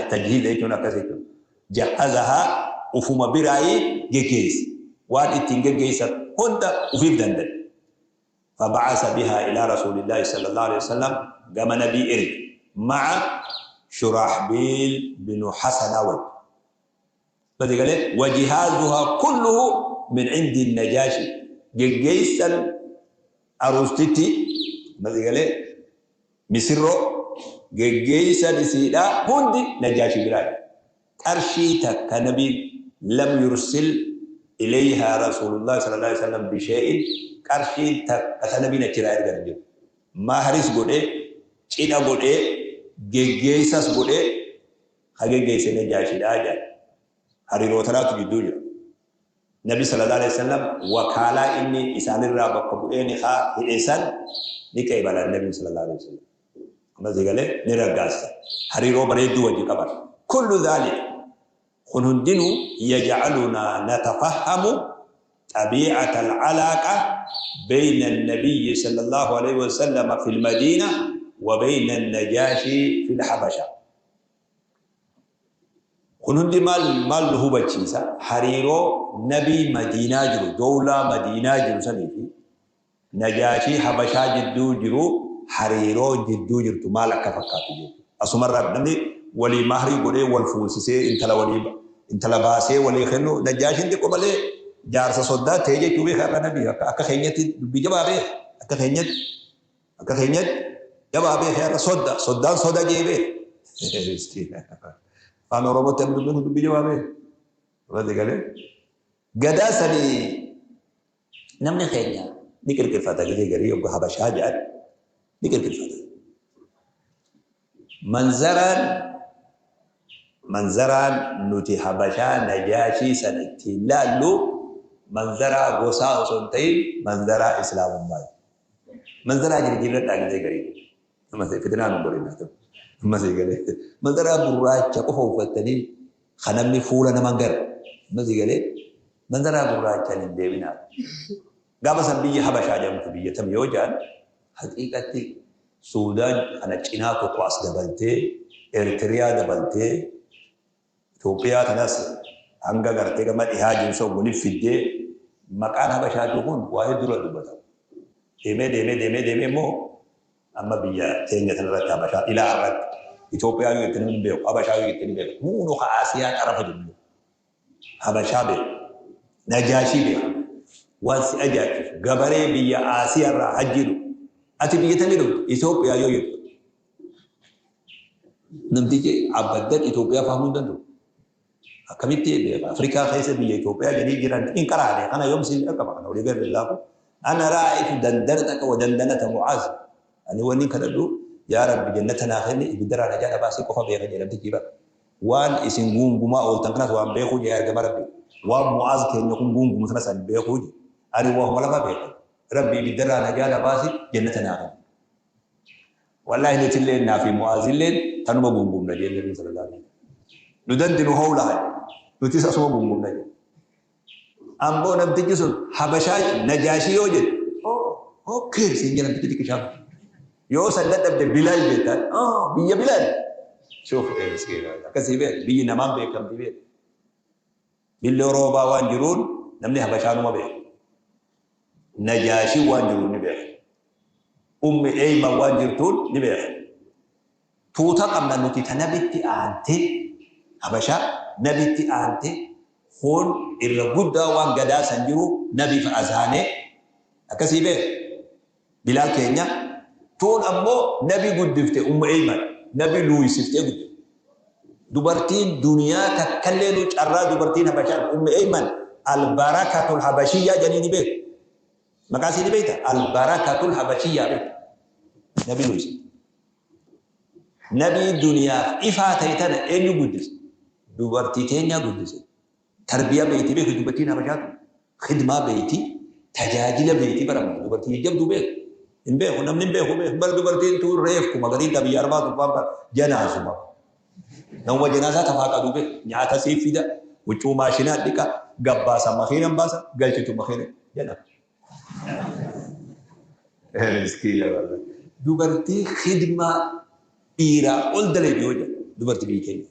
Tajhiiza jechuun akkas jechuudha. Jahazahaa ufuma biraayii geggeesse. Waan ittiin geggeessan hunda ufiif danda'e. Faba'asa bihaa ilaa Rasuulillaahi sallallaahu aleyhi wasallam gama Nabii erge ma'a Shurahbiil binu Hasanaa wajji. Badi galee wajihaazuhaa kulluhu min cindi Najaashi geggeessan aruustitti badi galee misirroo geggeessan isiidhaa hundi Najaashi biraa. Qarshii takka Nabiin lam yursil ilayhaa Rasuulullaahi sallallaahu aleyhi wasallam bishee'in qarshiin takka ta Nabiin achiraa ergan hin jiru. Mahris godhee, cidha godhee, geggeessas godhee ka geggeesse Najaashiidha jedhan. Hariiroo tanaatu jidduu jira. Nabi sallallaahu aleyhi wasallam wakaalaa inni isaanirraa bakka bu'ee nikaa hidhe san ni qeebalan Nabiin sallallaahu aleyhi wasallam. Amma sii galee ni raggaasisa. Hariiroo bareedduu wajji qaban. Kullu dhaalika kun hundinuu yaj'alunaa natafahhamu xabii'ata al-alaaqa bayna an-nabiyyi sallallahu alayhi wa sallama fil madiina wa bayna an-najaashii fil habasha. Kun hundi maal maal nu hubachiisa? Hariiroo nabii Madiinaa jiru, dowlaa Madiinaa jiru sanii fi Najaashii Habashaa jidduu jiru hariiroo jidduu jirtu maal akka fakkaatu jechuudha. Asumarraa namni walii mahrii godhee wal fuusisee intala walii intala baasee walii kennu Najjaashiin xiqqoo malee jaarsa soddaa ta'e jechuu beeka irra nabi akka keenyatti dubbii jabaa beeka akka keenyatti akka keenyatti jabaa beeka irra sodda soddaan soda jee beeka. Afaan Oromootti amma dubbiin kun dubbii jabaa beeka. Irratti galee gadaa sanii namni keenya ni qirqirfata gisee garii yogga Habashaa jedhan ni qirqirfata. Manzaraan manzaraan nuti Habashaa Najaashii sana ittiin laallu manzaraa gosaa osoo hin ta'in manzaraa Islaamummaati. Manzaraa jirjiirradhaa gisee garii. Amma fitinaa nu godhin haa ta'u. Amma sii galee. Manzaraa gurraacha qofa uffattanii kan namni fuula nama hin garre. Amma sii galee manzaraa gurraachaan hin deeminaa. Gaafa san biyyi Habashaa jedhamtu biyya tam yoo jedhan haqiiqatti Suudaan kana cinaa tokko as dabaltee Eertiriyaa dabaltee Itoophiyaa tanas hanga gartee gama dhihaa jiru san walitti fiddee maqaan Habashaa jiru kun waa hedduu irra dubbatama. Deemee deemee deemee deemee immoo amma biyya teenya tanarratti Habashaa ilaa har'aatti Itoophiyaa yoo jette namni hin beeku Habashaa yoo jette ni beeka. Huunuu ka Asiyaa xarafa jiru Habashaa beeka. Najaashii beeka. Waan si ajaa'ibsiisu gabaree biyya Aasiyaa irraa hajjii dhufu. Ati biyya tamii dhufte? Itoophiyaa yoo jettu. Namtichi abaddan Itoophiyaa fahamuu hin danda'u. Akkamitti beeka? Afrikaa keessa biyya Itoophiyaa jedhanii jiran hin qaraane. Kana yoom siin dhaqqaba? Kana walii garri laafu. Ana raa'itu dandanataka wa dandanata Mu'aaz. Ani wanni kadhadhu yaa Rabbi jannata naa kenni ibiddarraa najaa na baasii qofa beeka jedhe namtichi bara. Waan isin guungumaa ooltan kanas waan beekuu jedhe ergama Rabbii. Waan Mu'aaz keenya kun guungumu sanas ani beekuu jedhe. Ani waahuma lama beeka. Rabbi ibiddarraa najaa na baasi jannata naa kenni. Wallaahi nutilleen naa fi Mu'aazilleen tanuma guungumna jeen Nabiin sallallahu alaihi wasallam. Nu dandinu hawlaha jedhe. Nutis asuma guungumna jedhe. Amboo namtichi sun Habashaa Najaashii yoo jedhe okay siin jedha namtichi xiqqishaan. Yoo san dadhabde Bilaal jettaan oh biyya Bilaal. Shuuf miskiina akkasii beek biyyi namaan beekamti beek. Billoo roobaa waan jiruun namni Habashaanuma beeka. Najaashii waan jiruun ni beeka. Ummi Eeyman waan jirtuun ni beeka. Tuuta qabna nuti ta nabitti aante Habashaa nabitti aante kun irra guddaa waan gadaa san jiru nabiif azaanee akkasii beek Bilaal keenya tuun ammoo nabi guddifte Ummu Eyman nabi luuysiftee guddifte dubartiin duniyaa takkallee nu carraa dubartiin Habashaa Ummu Eyman albarakatul Habashiyyaa jedhanii ni beeku maqaa isii ni beekta albarakatul Habashiyyaa beekta nabi luuysifte Nabii duniyaaf ifaa ta'e tana eenyu guddise? Dubartii teenyaa guddise. Tarbiyaa beeyti beeki dubartiin habashaa tun. Khidmaa beeyti, tajaajila beeyti bara dubartii jajjabduu beeku. Hin beeku namni hin beeku beeku. Bara dubartiin tun reefkuma gariin ta biyya arbaa tun faan bara janaasuma. Namuma janaasaa tafaa qaduu beeku. Nyaata siif fida, huccuu maashinaa dhiqa, gabbaasa makiinan baasa, galchitu makiina jedhama. Miskiina wallahi. Dubartii khidmaa dhiiraa ol dalagdi yoo jedhu dubartii biyya keenya.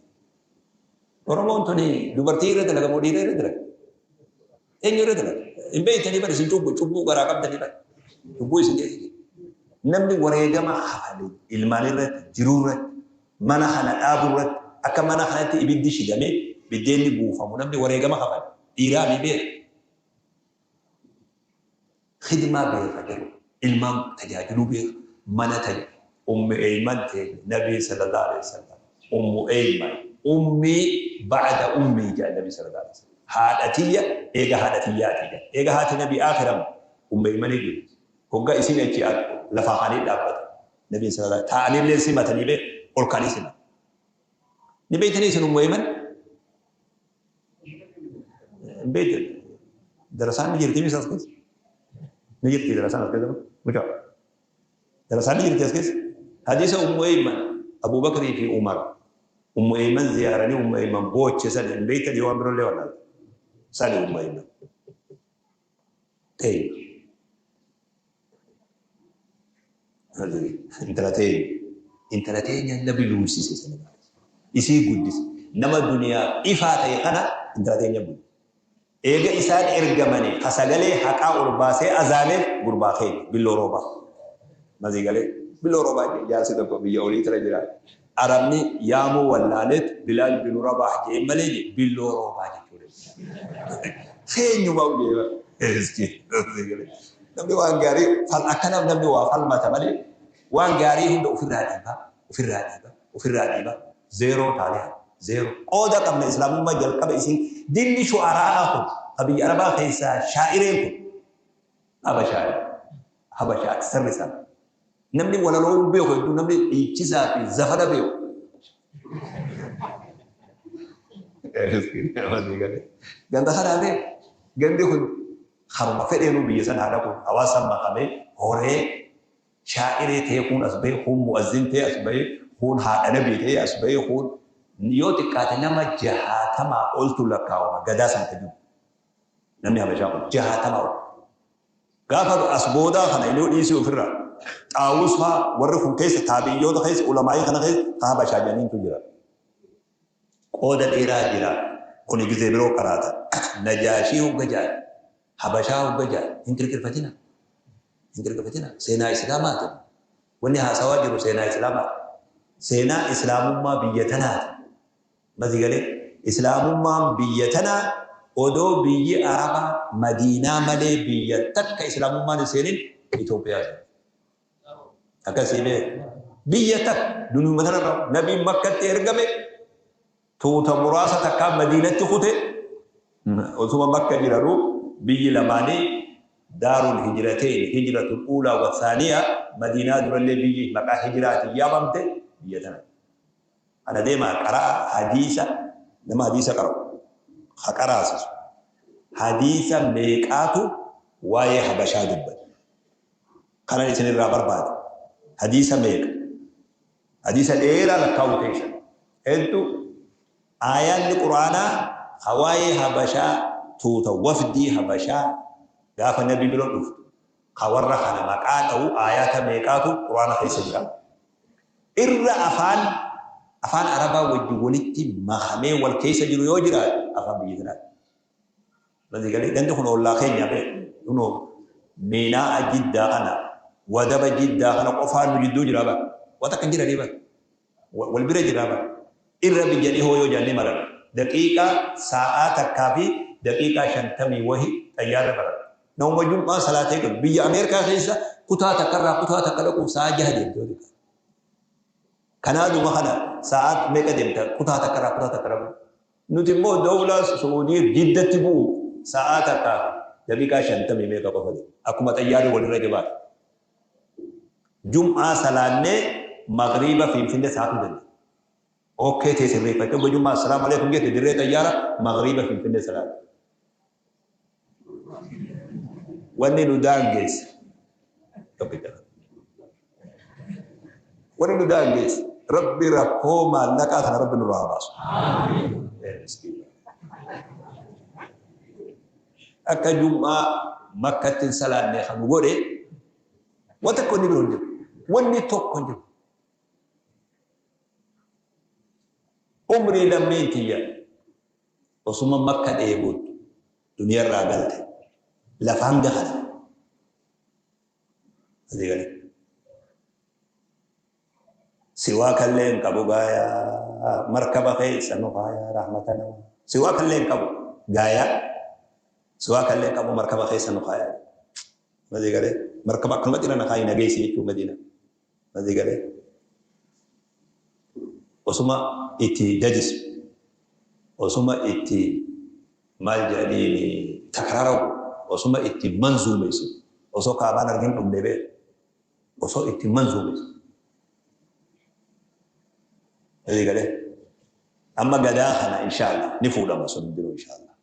Oromoon tuni dubartii irra dalaga moo dhiira irra dalaga? Eenyu irra dalaga? Hin beektanii bara isin cubbuu cubbuu garaa qabdanii bara. Cubbuu isin keessa jira. Namni wareegama kafale ilmaan irratti, jiruu irratti, mana kana dhaabuu irratti, akka mana kanatti ibiddi shidamee biddeenni buufamu namni wareegama kafale dhiiraa mi beeka. Khidmaa beeka garuu ilmaan tajaajiluu beeka mana taja ummu eyman teenya nabiin sallallahu alaihi wasallam ummu eyman ummii ba'da ummii jedhan nabi sallallahu alaihi wasallam haadha tiyya eega haadha tiyyaati jedhan eega haati nabi akhiram ummu eymanii jirti hogga isiin achi lafaa kaanii dhaabbata nabiin sallallahu taa'aniillee simatanii beeka ol kaanii simatan ni beeytanii isin ummu eyman Hin beektan. Darasaan ni jirti misa as keessa? Ni jirti darasaan as keessa? Mucaa. Darasaan ni jirti as keessa? Hadiisa Ummu Eyman, Abu Bakrii fi Umar. Ummu Eyman ziyaaranii Ummu Eyman booche san hin beektan yoo waan birollee wallaalta. Sani Ummu Eyman. Teenya. Intala teenya. Intala teenya nabi luusise sana. Isii guddise. Nama duniyaaf ifaa ta'e kana intala teenya guddise. Eega isaan ergamanii ka sagalee haqaa ol baasee azaaneef gurbaa keenya billoo roobaa. Mazii galee. Billoo roobaa jee jaarsi tokko biyya olii tira jira. Arabni yaamuu wallaaleet Bilaal binu Rabaah jee malee jee billoo roobaa jechuudha. Eenyumaa jee. Namni waan gaarii akkanaaf namni waa falmata malee waan gaarii hunda ofirraa dhiibaa ofirraa dhiibaa ofirraa dhiibaa zeeroo taanee zeeroo. Qooda qabna islaamummaa jalqaba isin dinni shu'araa kun ka biyya arabaa keessaa shaa'ireen kun Habashaa Habashaa aksarri isaa. Namni walaloo hin beeku hedduu namni dhiichisaa fi zafana beeku. Ganda kanaa bee gandi kun haruma fedheenuu biyya sana haa dhaqu hawaasa makamee horee shaa'iree ta'ee kuun as bahee kuun mu'azzin ta'ee as bahee kuun haadha nabii ta'ee as bahee kuun yoo xiqqaate nama jahaatamaa oltu lakkaawama gadaa san ka jiru. Namni Habashaa kun 60 ol. Gaafa as boodaa kana inuu dhiisii ofirraa. Xaawus faa warri kun keessa taabiyyoota keessa ulamaa'ii kana keessa ka Habashaa jedhaniintu jira. Qooda dheeraa jira. Kuni gizee biroo qaraata. Najaashii hogga ja'an Habashaa hogga ja'an hin qirqirfatina. Hin qirqirfatina. Seenaa Islaamaati. Wanni haasawaa jiru seenaa Islaamaati. Seenaa Islaamummaa biyya tanaati. Amma si galee? Islaamummaan biyya tanaa odoo biyyi Arabaa Madiinaa malee biyya takka Islaamummaan hin seenin Itoophiyaa seente. Akkasii bee biyya takka duniyuma tanarra nabiin Makkatti ergame tuuta muraasa takkaa Madiinatti kute osuma Makka jiranuu biyyi lamaanii daarul hijrateyn hijratul uulaa wa thaaniya Madiinaa durallee biyyi maqaa hijraatiin yaamamte biyya tana. Kana deemaa qara'a hadiisa nama hadiisa qara'u ka qaraasisu hadiisa meeqaatu waa'ee habashaa dubbate kanan isinirraa barbaada hadiisa meeqa hadiisa dheeraa lakkaa'uu teessan hedduu aayaanni qur'aanaa ka waa'ee habashaa tuuta wafdii habashaa gaafa nabi bira dhuftu ka warra kana maqaa dha'u aayaata meeqaatu qur'aana keessa jira. Irra afaan afaan Arabaa wajjin walitti makamee wal keessa jiru yoo jiraate afaan biyya tanaati. Masii galee gandi kun ollaa keenya bee kunoo miinaa'a jiddaa kana wadaba jiddaa kana qofaan nu jidduu jira bara. Waa takka hin jiranii bara. Wal bira jira bara. Irra biyya dhihoo yoo jennee maran daqiiqaa saa'aa takkaa fi daqiiqaa shantamii wahi xayyaarra baran. Namuma jum'aa salaatee galu. Biyya Ameerikaa keessa kutaa takkarraa kutaa takka dhaquuf sa'aa jaha deemte yoo xiqqaate. Kanaaduma kana sa'aa meeqa deemta kutaa takkarraa kutaa takka dhaquu. Nuti immoo dawlaa Su'uudii Jiddatti bu'u sa'aa takkaa fi daqiiqaa shantamii meeqa qofa deemta. Akkuma xayyaarri walirra jabaate. Jum'aa salaannee magriiba Finfinnee sa'aatuu dandeenya. Okkee tee sirreeffattee hogga jum'aa assalaamu alaikum jette dirree xayyaara magriiba Finfinnee salaata. Wanni nu daangeesse tokkicha. Wanni nu daangeesse Rabbi rakkoo maallaqaa kana Rabbi nurraa haa baasu. Akka jum'aa Makkatti hin salaanne kan nu godhe waan tokko inni biroo hin jiru. Wanni tokko hin jiru. Umrii lammiin tiyya osuma Makka dheebottu duniyarraa galte lafa hanga kana. Asii galee. Siwaakallee hin qabu gaayaa markaba keessa nu kaayaa rahmata namaa. Siwaakallee hin qabu gaayaa siwaakallee hin qabu markaba keessa nu kaayaa. Asii galee markaba akkanumatti irra na kaayi na geessi jechuun Madiina. Asii galee. Osuma itti dajisu osuma itti maal jedhaniini takraara godhu osuma itti manzuumessu osoo kaabaan argin dhumne beeku osoo itti manzuumessu. Asii galee. Amma gadaa kana inshaallah ni fuudhama sun jiru inshaallah.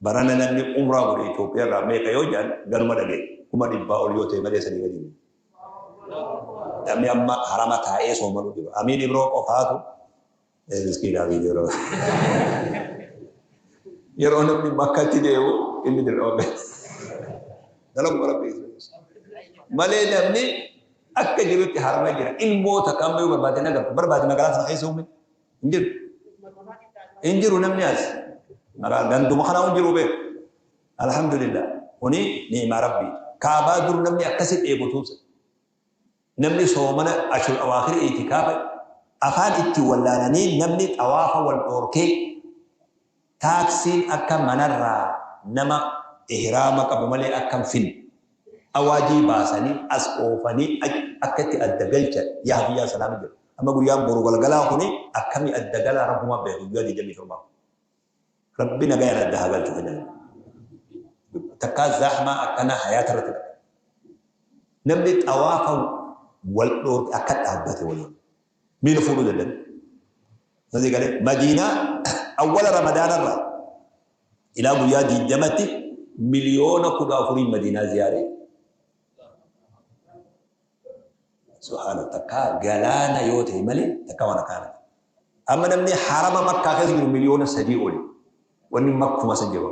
Barana namni umraa godhe Itoophiyaa irraa meeqa yoo jedhan ganuma dhageenye. 100,000 ol yoo ta'e malee sanii gadi miti. Namni amma harama taa'ee soomanu jiru. Amiin Ibroo qofaatu miskiina Amiin Ibroo. Yeroo namni Makkatti deemu inni dirqama ba'e. Dalaguma Rabbi malee namni akka jirutti harama jira. Ilmoo takka amma yoo barbaade hin agartu. Barbaade magaalaa sana keessa uume hin jiru. Hin jiru namni as. Maraa ganduma kanaa hin jiru beeku. Alhamdulillah. Kuni ni'maa Rabbii. Kaabaa dur namni akkasi dheebotuusa. Namni soomana ashur awaakhir itikaafa afaan itti wallaalanii namni xawaafa wal dhoorkee taaksiin akka manarraa nama ihraama qabu malee akka hin finne awaajii baasanii as oofanii akka itti adda galchan yaa biyyaa salaama jedhu. Amma guyyaan boru galgalaa kuni akkamii adda galaa Rabbumaa beeku guyyaa 27. Rabbi nagayaan adda haa galchu kan takkaa zahmaa akkanaa hayaata irratti dhabe. Namni xawaafa wal dhoorke akka dhaabbate waliin miila fuudhuu dadhabe. Nasii galee Madiinaa awwala Ramadaanarraa ilaa guyyaa 20tti 14,000,000 Madiinaa ziyaaree. Subhaana takkaa galaana yoo ta'e malee takkaa waan akkaana. Amma namni harama Makkaa keessa jiru 3,000,000 oli. Wanni makkuma san jiru.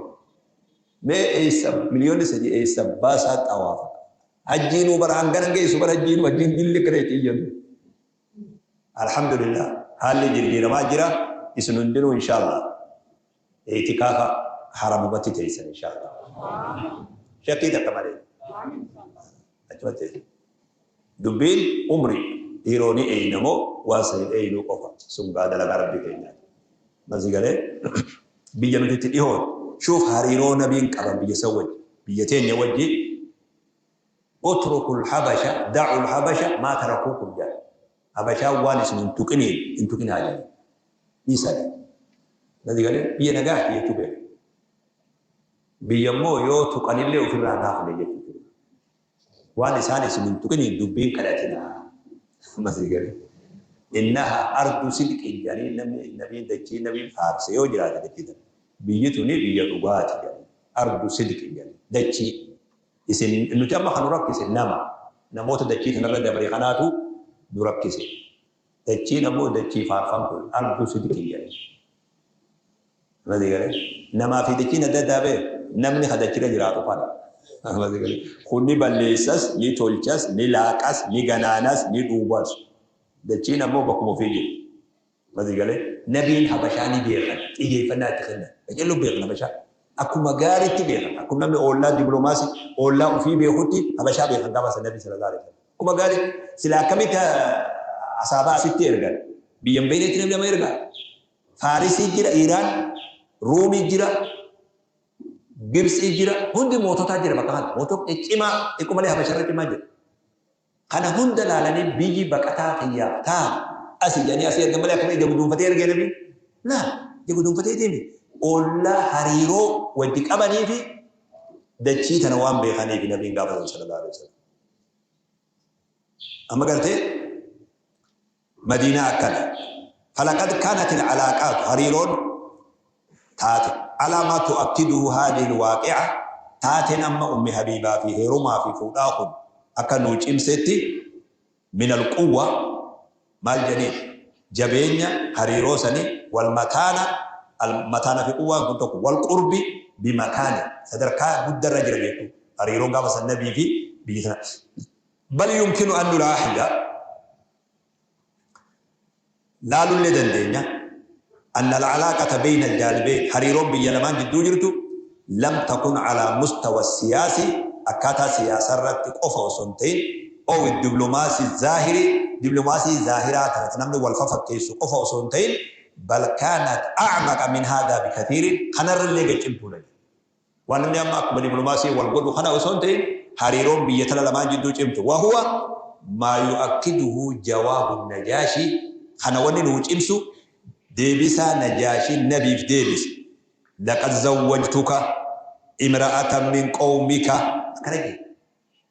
Mee eessa 3,000,000 eessa baasaa xawaafa. Hajjiinuu bara hangana geessu bara hajjiinuu hajjiin dilli akkana itti iyyantu. Alhamdulillah haalli jirjiiramaa jira isin hundinuu inshallah itikaafa haramumatti teessan inshallah. Shakkii takka malee. Achumatti teessan. Dubbiin umrii dhiiroo ni eeyna moo waan san hin eeynuu qofa sun gaa dalagaa Rabbii keenyaati. Masii galee biyya nuti itti dhihoon shuuf hariiroo nabiin qaban biyya san wajji biyya teenya wajji utrukul habasha da'ul habasha maa tarakuukum jedhan. Habashaan waan isin hin tuqiniin hin tuqinaa jedhan. Dhiisaa jedhan. Masii galee biyya nagaati jechuu beeka. Biyya immoo yoo tuqanillee ofirraa hin hafne jechuudha. Waan isaan isin hin tuqiniin dubbiin kadhatinaa. Ammas eegale. Innaha ardu sidqin jedhanii namni nabiin dachii nabiin faarse yoo jiraate dachii tana. Biyyi tuni biyya dhugaati jedhanii. Ardu sidqin jedhanii. Dachii. Isin nuti amma kan nu rakkise nama. Namoota dachii tanarra dabre kanaatu nu rakkise. Dachiin ammoo dachii faarfamtu ardu sidqin jedhanii. Ammas eegale. Namaa fi dachiin adda addaa bee namni ka dachirra jiraatu kana. Ammas eegale. Kun ni balleessas, ni tolchas, ni laaqas, ni ganaanas, ni dhuubas. Dachiin ammoo bakkuma ofii jiru. Ammas eegale. Nabiin Habashaa ni beekan, xiyyeeffannaa itti kennan. Qajeeluu beekan Habashaa. Akkuma gaariitti beekan. Akkuma namni oollaa dippiloomaasii oollaa ofii beekutti Habashaa beekan gaafa san Nabii sallallahu alaihi wasallam. Akkuma gaariitti sila akkamitti asaabaa asitti ergan. Biyya hin beeknetti namni nama ergaa. Faarisii jira, Iiraan, Ruumii jira, Gibtsii jira, hundi moototaa jira bakka kana. Mootota cimaa xiqqoo malee Habasharra cimaa jira. Kana hunda laalanii biyyi baqataa kiyyaaf ta'a asii jedhanii asii ergan malee akkuma ija guduunfatee ergee nabi? Laa, ija guduunfatee deeme. Ollaa hariiroo wajji qabanii fi dachii tana waan beekaniif nabiin gaafatan sallallahu alaihi wasallam. Amma gartee Madiinaa akkana. Falaqad kaanatil alaaqaatu hariiroon taate alaa maa tu'akkiduhu haadihil waaqi'a taateen amma Ummi Habiibaa fi heerumaa fi fuudhaa kun akka nuu cimsetti minal quwwa maal jedhaniin jabeenya hariiroo sanii wal mataana al mataana fi quwwaan kun tokko wal qurbi bi makaani sadarkaa guddarra jira jechuu hariiroon gaafa san nabii fi biyyi tana bal yumkinu an nulaahiza laalullee dandeenya anna al-alaaqata bayna al-jaanibayn hariiroon biyya lamaan jidduu jirtu lam takun alaa mustawa siyaasi akkaataa siyaasaa irratti qofa osoo hin ta'in ow diplomaasi zaahiri diplomaasii zaahiraa tana ta namni wal fafakkeessu qofa osoo hin ta'in bal kaanat a'maqa min haadaa bikathiirin kanarrallee gad cimtuudha jedha. Waan namni amma akkuma diplomaasii wal godhu kana osoo hin ta'in hariiroon biyya tana lamaan jidduu cimtu. Wahuwa maa yu'akkiduhu jawaabu Najaashii kana wanni nuu cimsu deebisaa Najaashiin nabiif deebise. Laqad zawwajtuka imra'atan min qawmika akkana jedhe.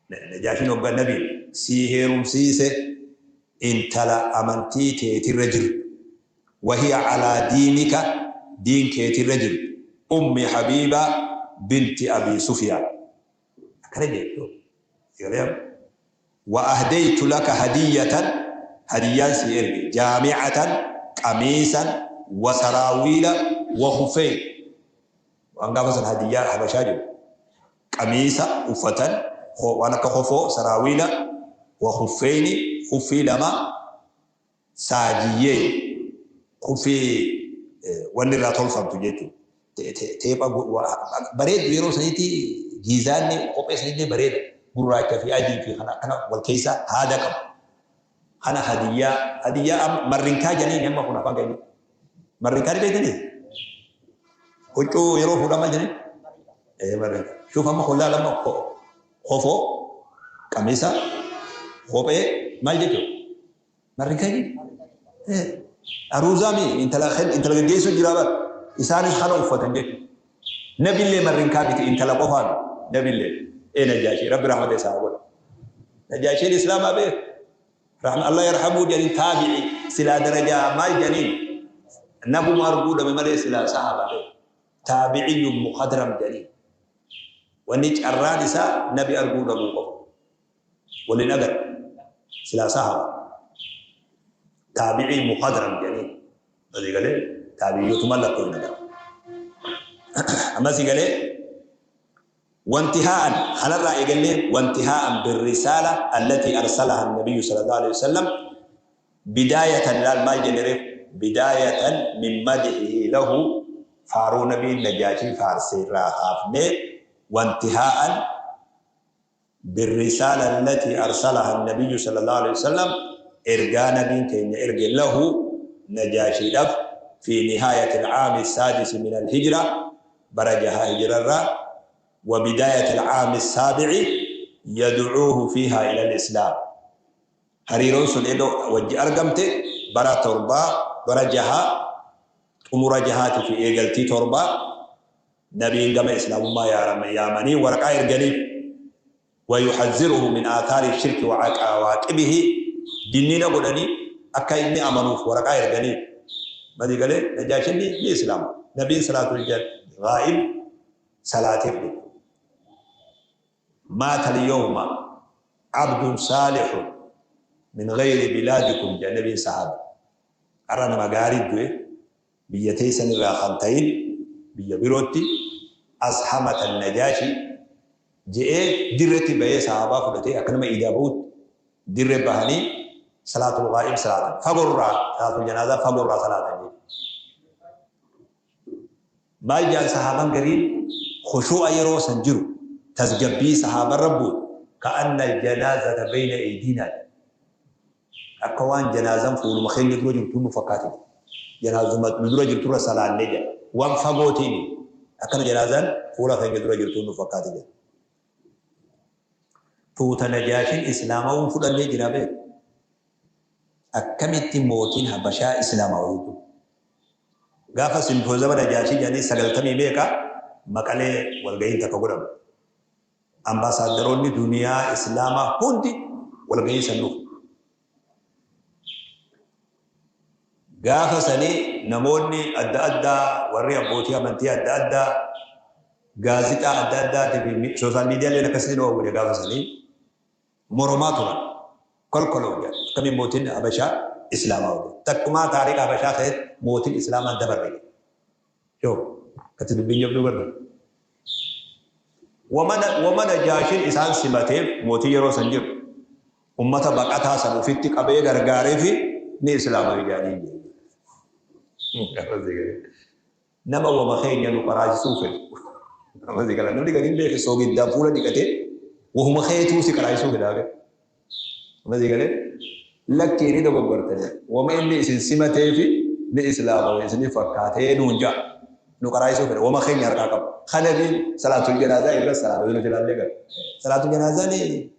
Najaashiin hoggaa nabiin sii heerumsiise intala amantii teetirra jirtu. Wahiya alaa diinika diin keetirra jirtu. Ummi Habiibaa binti Abii Sufyaan. Akkana jedhe. Wa ahdaytu laka hadiyyatan hadiyyaan sii erge jaami'atan qamiisan wa saraawiila wa khuffayn. Waan gaafa san hadiyyaa Habashaa jiru. Qamiisa uffatan, waan akka kofoo, saraawiila, wa khuffeyni, khuffii lama, saajiyyeyn, khuffii wanni irraa tolfamtu jechuudha. Teepha bareeddu yeroo sanitti diizaanni kophee sanillee bareeda. Gurraacha fi adii fi kana akkana wal keessa haada qabu. Kana hadiyyaa hadiyyaa marrinkaa janiin amma kun afaan keenya. Marrinkaa ni beektanii? Huccuu yeroo fuudhamaa janiin? Ee marrinkaa. Shuuf amma kun laala amma kofoo, qamisa, kophee maal jechuudha? Marrinkaa jechuudha. Aruuzaa mi intala intala gaggeessuu jira bar. Isaanis kana uffatan jechuudha. Nabillee marrinkaa miti intala qofaa miti. Nabillee. Ee Najaashii Rabbi rahmata isaa godha. Najaashiin Islaamaa beeku. Rahma Allah yarhamuu jedhaniin taabi'i silaa darajaa maal jedhaniin nabuma arguu dhabe malee silaa sahaba beeku. Taabi'iyyun mukadram jedhaniin. Wanni carraan isaa nabi arguu dhabuu qofa. Waliin agarre. Silaa sahaba. Taabi'ii mukadram jedhaniin. Asii galee taabi'iyyootuma lakkoofna gara. Amma asii galee وانتهاء خنرا إيقلي وانتهاء بالرسالة التي أرسلها النبي صلى الله عليه وسلم بداية لا جنري بداية من مدحه له فارو نبي نجاشي فارسي راخافني وانتهاء بالرسالة التي أرسلها النبي صلى الله عليه وسلم إرجاء نبي كين إرجع له نجاشي دف في نهاية العام السادس من الهجرة برجها هجرة وبداية العام السابع يدعوه فيها إلى الإسلام. هريرون سن إدو وجه أرقمت برا تربا برجها أمور جهات في إيجلتي تربا نبي قام إسلام ما يامني ورقا إرجلي ويحذره من آثار الشرك وعواقبه ديننا قدني أكا إني أمنوف ورقا إرجلي ما دي قال نجاشني بإسلام نبي صلاة الجل غائب صلاة مات اليوم عبد صالح من غير بلادكم جنبي صحابة أرانا مغاري دوي بيتيسن الراخنتين بيبيروتي أصحمة النجاشي جئ درتي بي صحابة فلتي أكنما إدابوت در بهني صلاة الغائب صلاة فقرة صلاة الجنازة فقرة صلاة ما جاء صحابة قريب خشوع يروسا جرو تسجبي صحابة ربو كأن الجنازة بين أيدينا أكوان جنازة فول مخيل يدرو جرتون فكاتي جنازة مدرو جرتون صلاة النجا وان فقوتيني أكن جنازة فول خيل يدرو جرتون فكاتي فوت نجاشين إسلاما وفول النجا بي أكمت موتين هبشا إسلاما ويدو غافة سيمبوزم نجاشي يعني سقلتمي بيكا مقالي والغين تكغرم امباسادروني دنيا اسلاما هوندي والغين سنو غافة سني نموني ادى ادى وري ابوتي امنتي ادى ادى غازيتا ادى ادى تبي سوشيال ميديا لنا كسين او غافة سني مرماتنا كل كل كمي موتين ابشا اسلاما تكما تاريخ ابشا خير موتين اسلاما دبر شوف كتب بين يبدو برد ومن جاشين إنسان سمته موتي يرو سنجر أمته بقتها سنوفيت قبي غرغاري في ني إسلام يعني نما وما خير ينو قراج سوفي ما زي كلام نبي قاعدين بيك سوقي دافورة ديكته وهم خير توسي قراج سوفي داعي ما زي كلام لك كيري دو بقرته وما إني سمته في ني إسلام وإنسان فكاته نونجا نقرأ سوفر وما خير يركب خلبي صلاة الجنازة إلا صلاة الجنازة صلاة الجنازة ني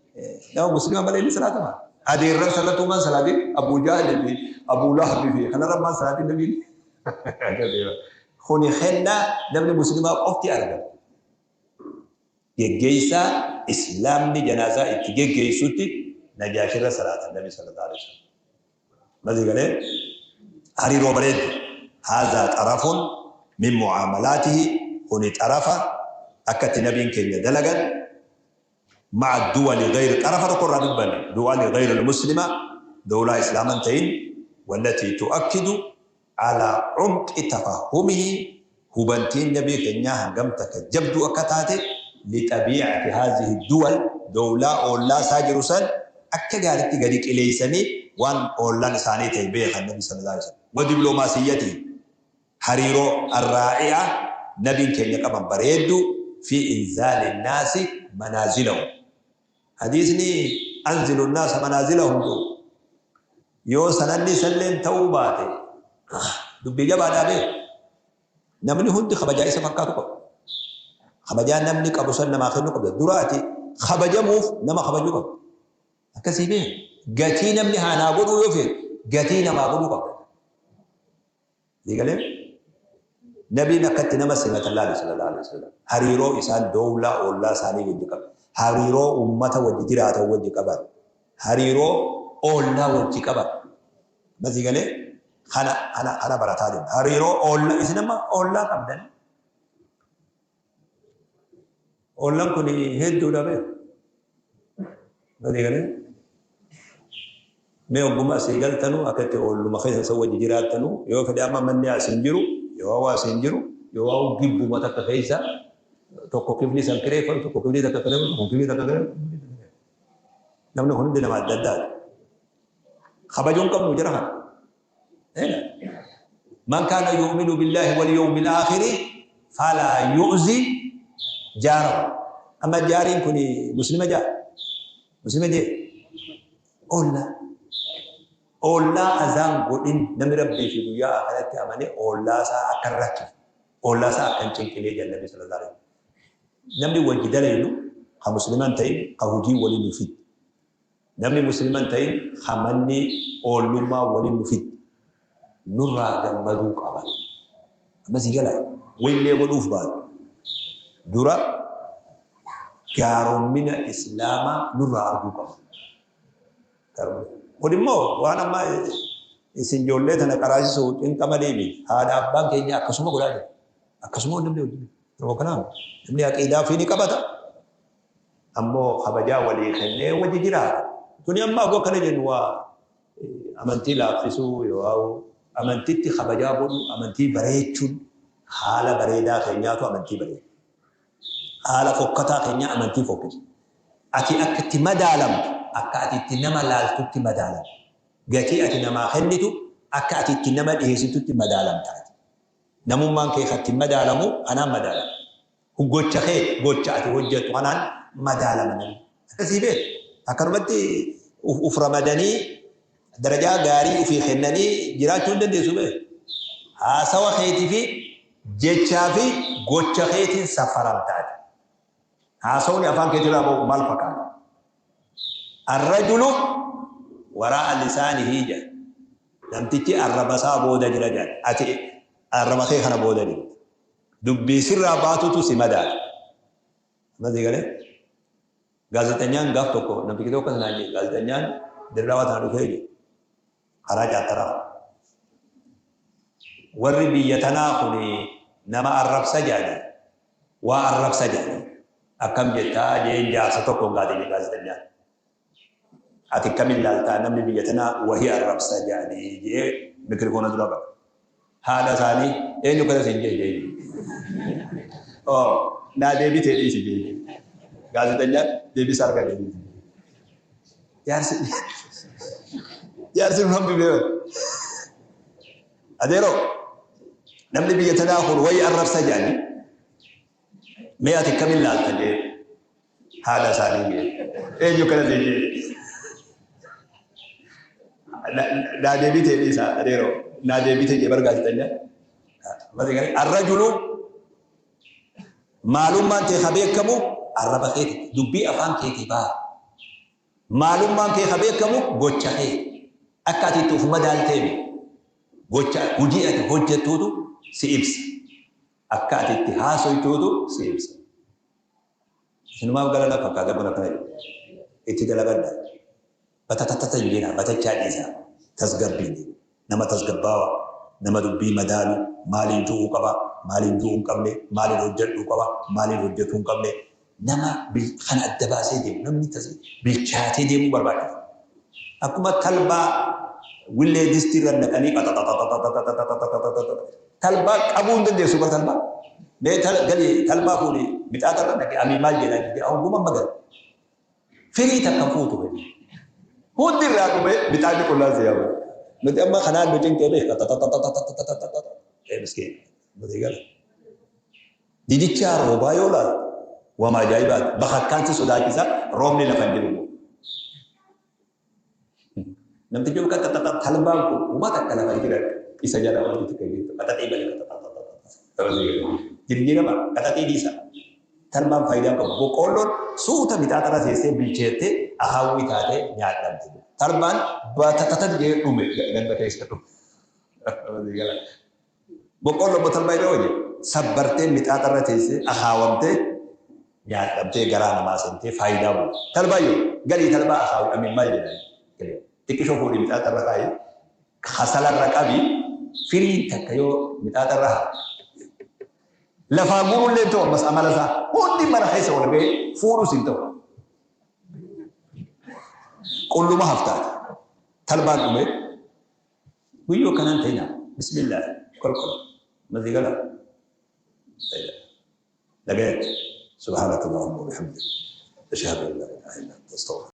لا مسلم ما لي صلاة ما هذه الرسالة صلاة ما صلاة أبو جهل في أبو لهب في خلنا رب ما صلاة النبي خوني خلنا نبني مسلم أفتي أرجع يجيسا إسلام ني جنازة إتجي جيسوتي نجاشرة صلاة النبي صلى الله عليه وسلم ما زي قال هاري روبريد هذا طرف من معاملاته هني طرفة أكت نبي كين دلقا مع الدول غير طرفة قرى بالبني دول غير المسلمة دولة إسلاما تين والتي تؤكد على عمق تفهمه هبنتين نبي كينيا هنقمتك جبدو أكتاته لطبيعة هذه الدول دولة أولا ساجرسا أكا قالت قديك إليسني وان أولا نساني تيبيخ النبي صلى الله عليه وسلم ودبلوماسيته حريرو الرائعة نبي كان يقبل بريدو في إنزال الناس منازلهم حديثني أنزل الناس منازلهم دو Yoo sananni isalleen ta'uu baate dubbii jabaadhaa beeku. Namni hundi kabajaa isa fakkaatu qaba. Kabajaa namni qabu san namaa kennuu qabda. Dura ati kabajamuuf nama kabajuu qabda. Akkasii beeku. Gatii namni haanaa godhuu yoo feetu gatii namaa godhuu qabda. Eegalee nabiin akkatti nama simatan laali sallallahu alaihi wasallam. Hariiroo isaan dowlaa ollaa isaanii wajji qaban. Hariiroo uummata wajji jiraatan wajji qaban. Hariiroo ollaa wajji qaban. Masii galee kana kana kana barataa deema. Hariiroo ollaa isin amma ollaa qabdan. Ollaan kun hedduudha beeku. Masii galee mee ogguma asii galtanu akka itti oolluma keessa isa wajji jiraattanu yoo fedhe amma manni as hin jiru yoo hawaa as hin jiru yoo hawaa gibbuma takka keessa tokko kifli san kireeffatu, tokko kifli takka kireeffatu, tokko kifli takka kireeffatu. Namni kun hundi nama adda addaati. Kabajuu hin qabnu jara kana. Man kaana yu'minu billaahi wal yawmil aakhiri falaa yu'zi jaarahu. Amma jaariin kun muslima jaa? Muslima jee? Ollaa. Ollaa azaan godhin. Namni Rabbii fi guyyaa aakhiraatti amane ollaa isaa akka hin rakkifne, ollaa isaa akka hin cinqinee jedhan Nabi sallallahu alaihi wasallam. Namni wajji dalaynu ka muslima hin ta'in ka hujii waliin nu fidde. Namni muslima hin ta'in ka manni oollummaa waliin nu fidde nurraa gammaduu qaba. Amma sii galaa? Wallee godhuuf baatu. Dura gaarommina Islaamaa nurraa arguu qaba. Kun immoo waan amma isin ijoollee tana qaraasisuu cinqa malee miti. Haadha abbaan keenya akkasuma godhaa jiru. Akkasuma namni hojii. Yeroo kanaaf namni aqiidaa ofii ni qabata. Ammoo kabajaa walii kennee wajji jiraata. Tuni amma akkuma akkana jennu waa amantii laaffisuu yoo amantitti kabajaa godhuu, amantii bareechuun, haala bareedaa keenyaatu amantii bareecha. Haala fokkataa keenyaa amantii fokkisa. Ati akka itti madaalamtu akka ati itti nama laaltutti madaalamta. Gatii ati namaa kennitu akka ati itti nama dhiheessitutti madaalamta ati. Namummaan kee kan ittiin madaalamu kanaan madaalama. Gocha kee, gocha ati hojjettu kanaan madaalama namni. Akkasii beeku. Akkanumatti uf ramadanii darajaa gaarii ufii kennanii jiraachuu hin dandeessu beeku. Haasawa keetii fi jechaa fi gocha keetiin safaramta ati. Haasawni afaan keetirraa ba'u maal fakkaata? Arrajulu waraa'a lisaanihi jedha. Namtichi arraba isaa booda jira jedha. Ati arraba kee kana booda jirta. Dubbii sirraa baatutu si madaala. Amma sii galee? Gaazexenyaan gaaf tokko namtichi tokko akkas naan jedhe, gaazexenyaan Dirre Dhawaa tana dhufee jedhe. Karaa Caattaraa. Warri biyya tanaa kun nama arrabsa jedhanii, waa arrabsa jedhanii akkam jettaa jeen jaarsa tokkoon gaafate gaazexenyaan. Ati akkamiin laaltaa, namni biyya tanaa wahii arrabsa jedhanii jee mikirfoona dura qaba. Haadha isaanii eenyu kana siin jee jee. Oh, naa deebitee dhiisi jee. Gaazexenyaan deebisa argate. Jaarsi nu hambifee. Adeeroo, namni biyya tanaa kun wayii arrabsa jedhanii mee ati akkamiin laalta jee. Haadha isaanii jee. Eenyu kana siin jee. Naa deebitee dhiisa adeeroo. Naa deebitee jee bar gaazexenyaan. Arrajulu maalummaan tee ka beekamu arraba keeti, dubbii afaan keetii baha. Maalummaan kee ka beekamu gocha kee. Akka ati itti of madaaltee miti. Gocha, hojii ati hojjettuutu si ibsa. Akka ati itti haasoytuutu si ibsa. Isinumaaf gala na fakkaata kun akkana jedhu. Itti dalagadha. Batatatata hin jeenaa, batachaa dhiisaa. Tasgabbiin nama tasgabbaawaa, nama dubbii madaalu, maaliin ju'uu qaba, maaliin ju'uu hin qabne, maaliin hojjedhuu qaba, maaliin hojjetuu hin qabne, nama kana adda baasee deemu, namni bilchaatee deemuu barbaachisa. Akkuma talbaa willee distii irra naqanii qaxaxaxaxaxaxaxaxaxaxaxaxa talbaa qabuu hin dandeessu bar talbaa. Mee gali talbaa fuudhi mixaaxa irra naqi amii maal jedhaa jedhee honguma amma gali. Firii takka fuutu fedhi. Hundi irraa dhumee mixaanni qullaa si yaama. Nuti amma kanaan nu cinqee beeka qaxaxaxaxaxaxaxaxaxa. Ee miskiin. Nuti gala. Didichaa roobaa yoo laalu wama ajaa'ibaati. Bakakkaan si sodaachisa, roobni lafa hin jiru. Namtichi qaxaxaxa talbaan kun uumaa takka lafa jira isa jala wanti takka jirtu qaxaxii malee qaxaxaxaxa. Jijjiirama qaxaxii dhiisa. Talbaan faayidaa qabu. Boqqoolloon suuta mixaaxarra teessee bilcheettee ahaawwii taatee nyaadhamti. Talbaan batatatan jedhee dhume ganda keessa dhume. Boqqoolloon immoo talbaa yeroo hojii sabbartee mixaaxarra teessee ahaawamtee nyaadhamtee garaa namaa seentee faayidaa buuti. Talbaa yoo galii talbaa ahaawwi amiin maal jedhan xiqqishoo fuudhii mixaaxarra kaa'i kasalarra qabi firiin takka yoo mixaaxarra haa lafaa guurullee ta'u ammas amala isaa hundi mana keessa wal ga'ee fuudhus hin ta'u. Qulluma haftaati. Talbaan dhume guyyoo akkanaan ta'inaa bismillah kolkola mazigala nagayatti. Subhaanaka Allahumma wa bihamdik ashhadu an laa ilaaha illa anta astaghfiruka.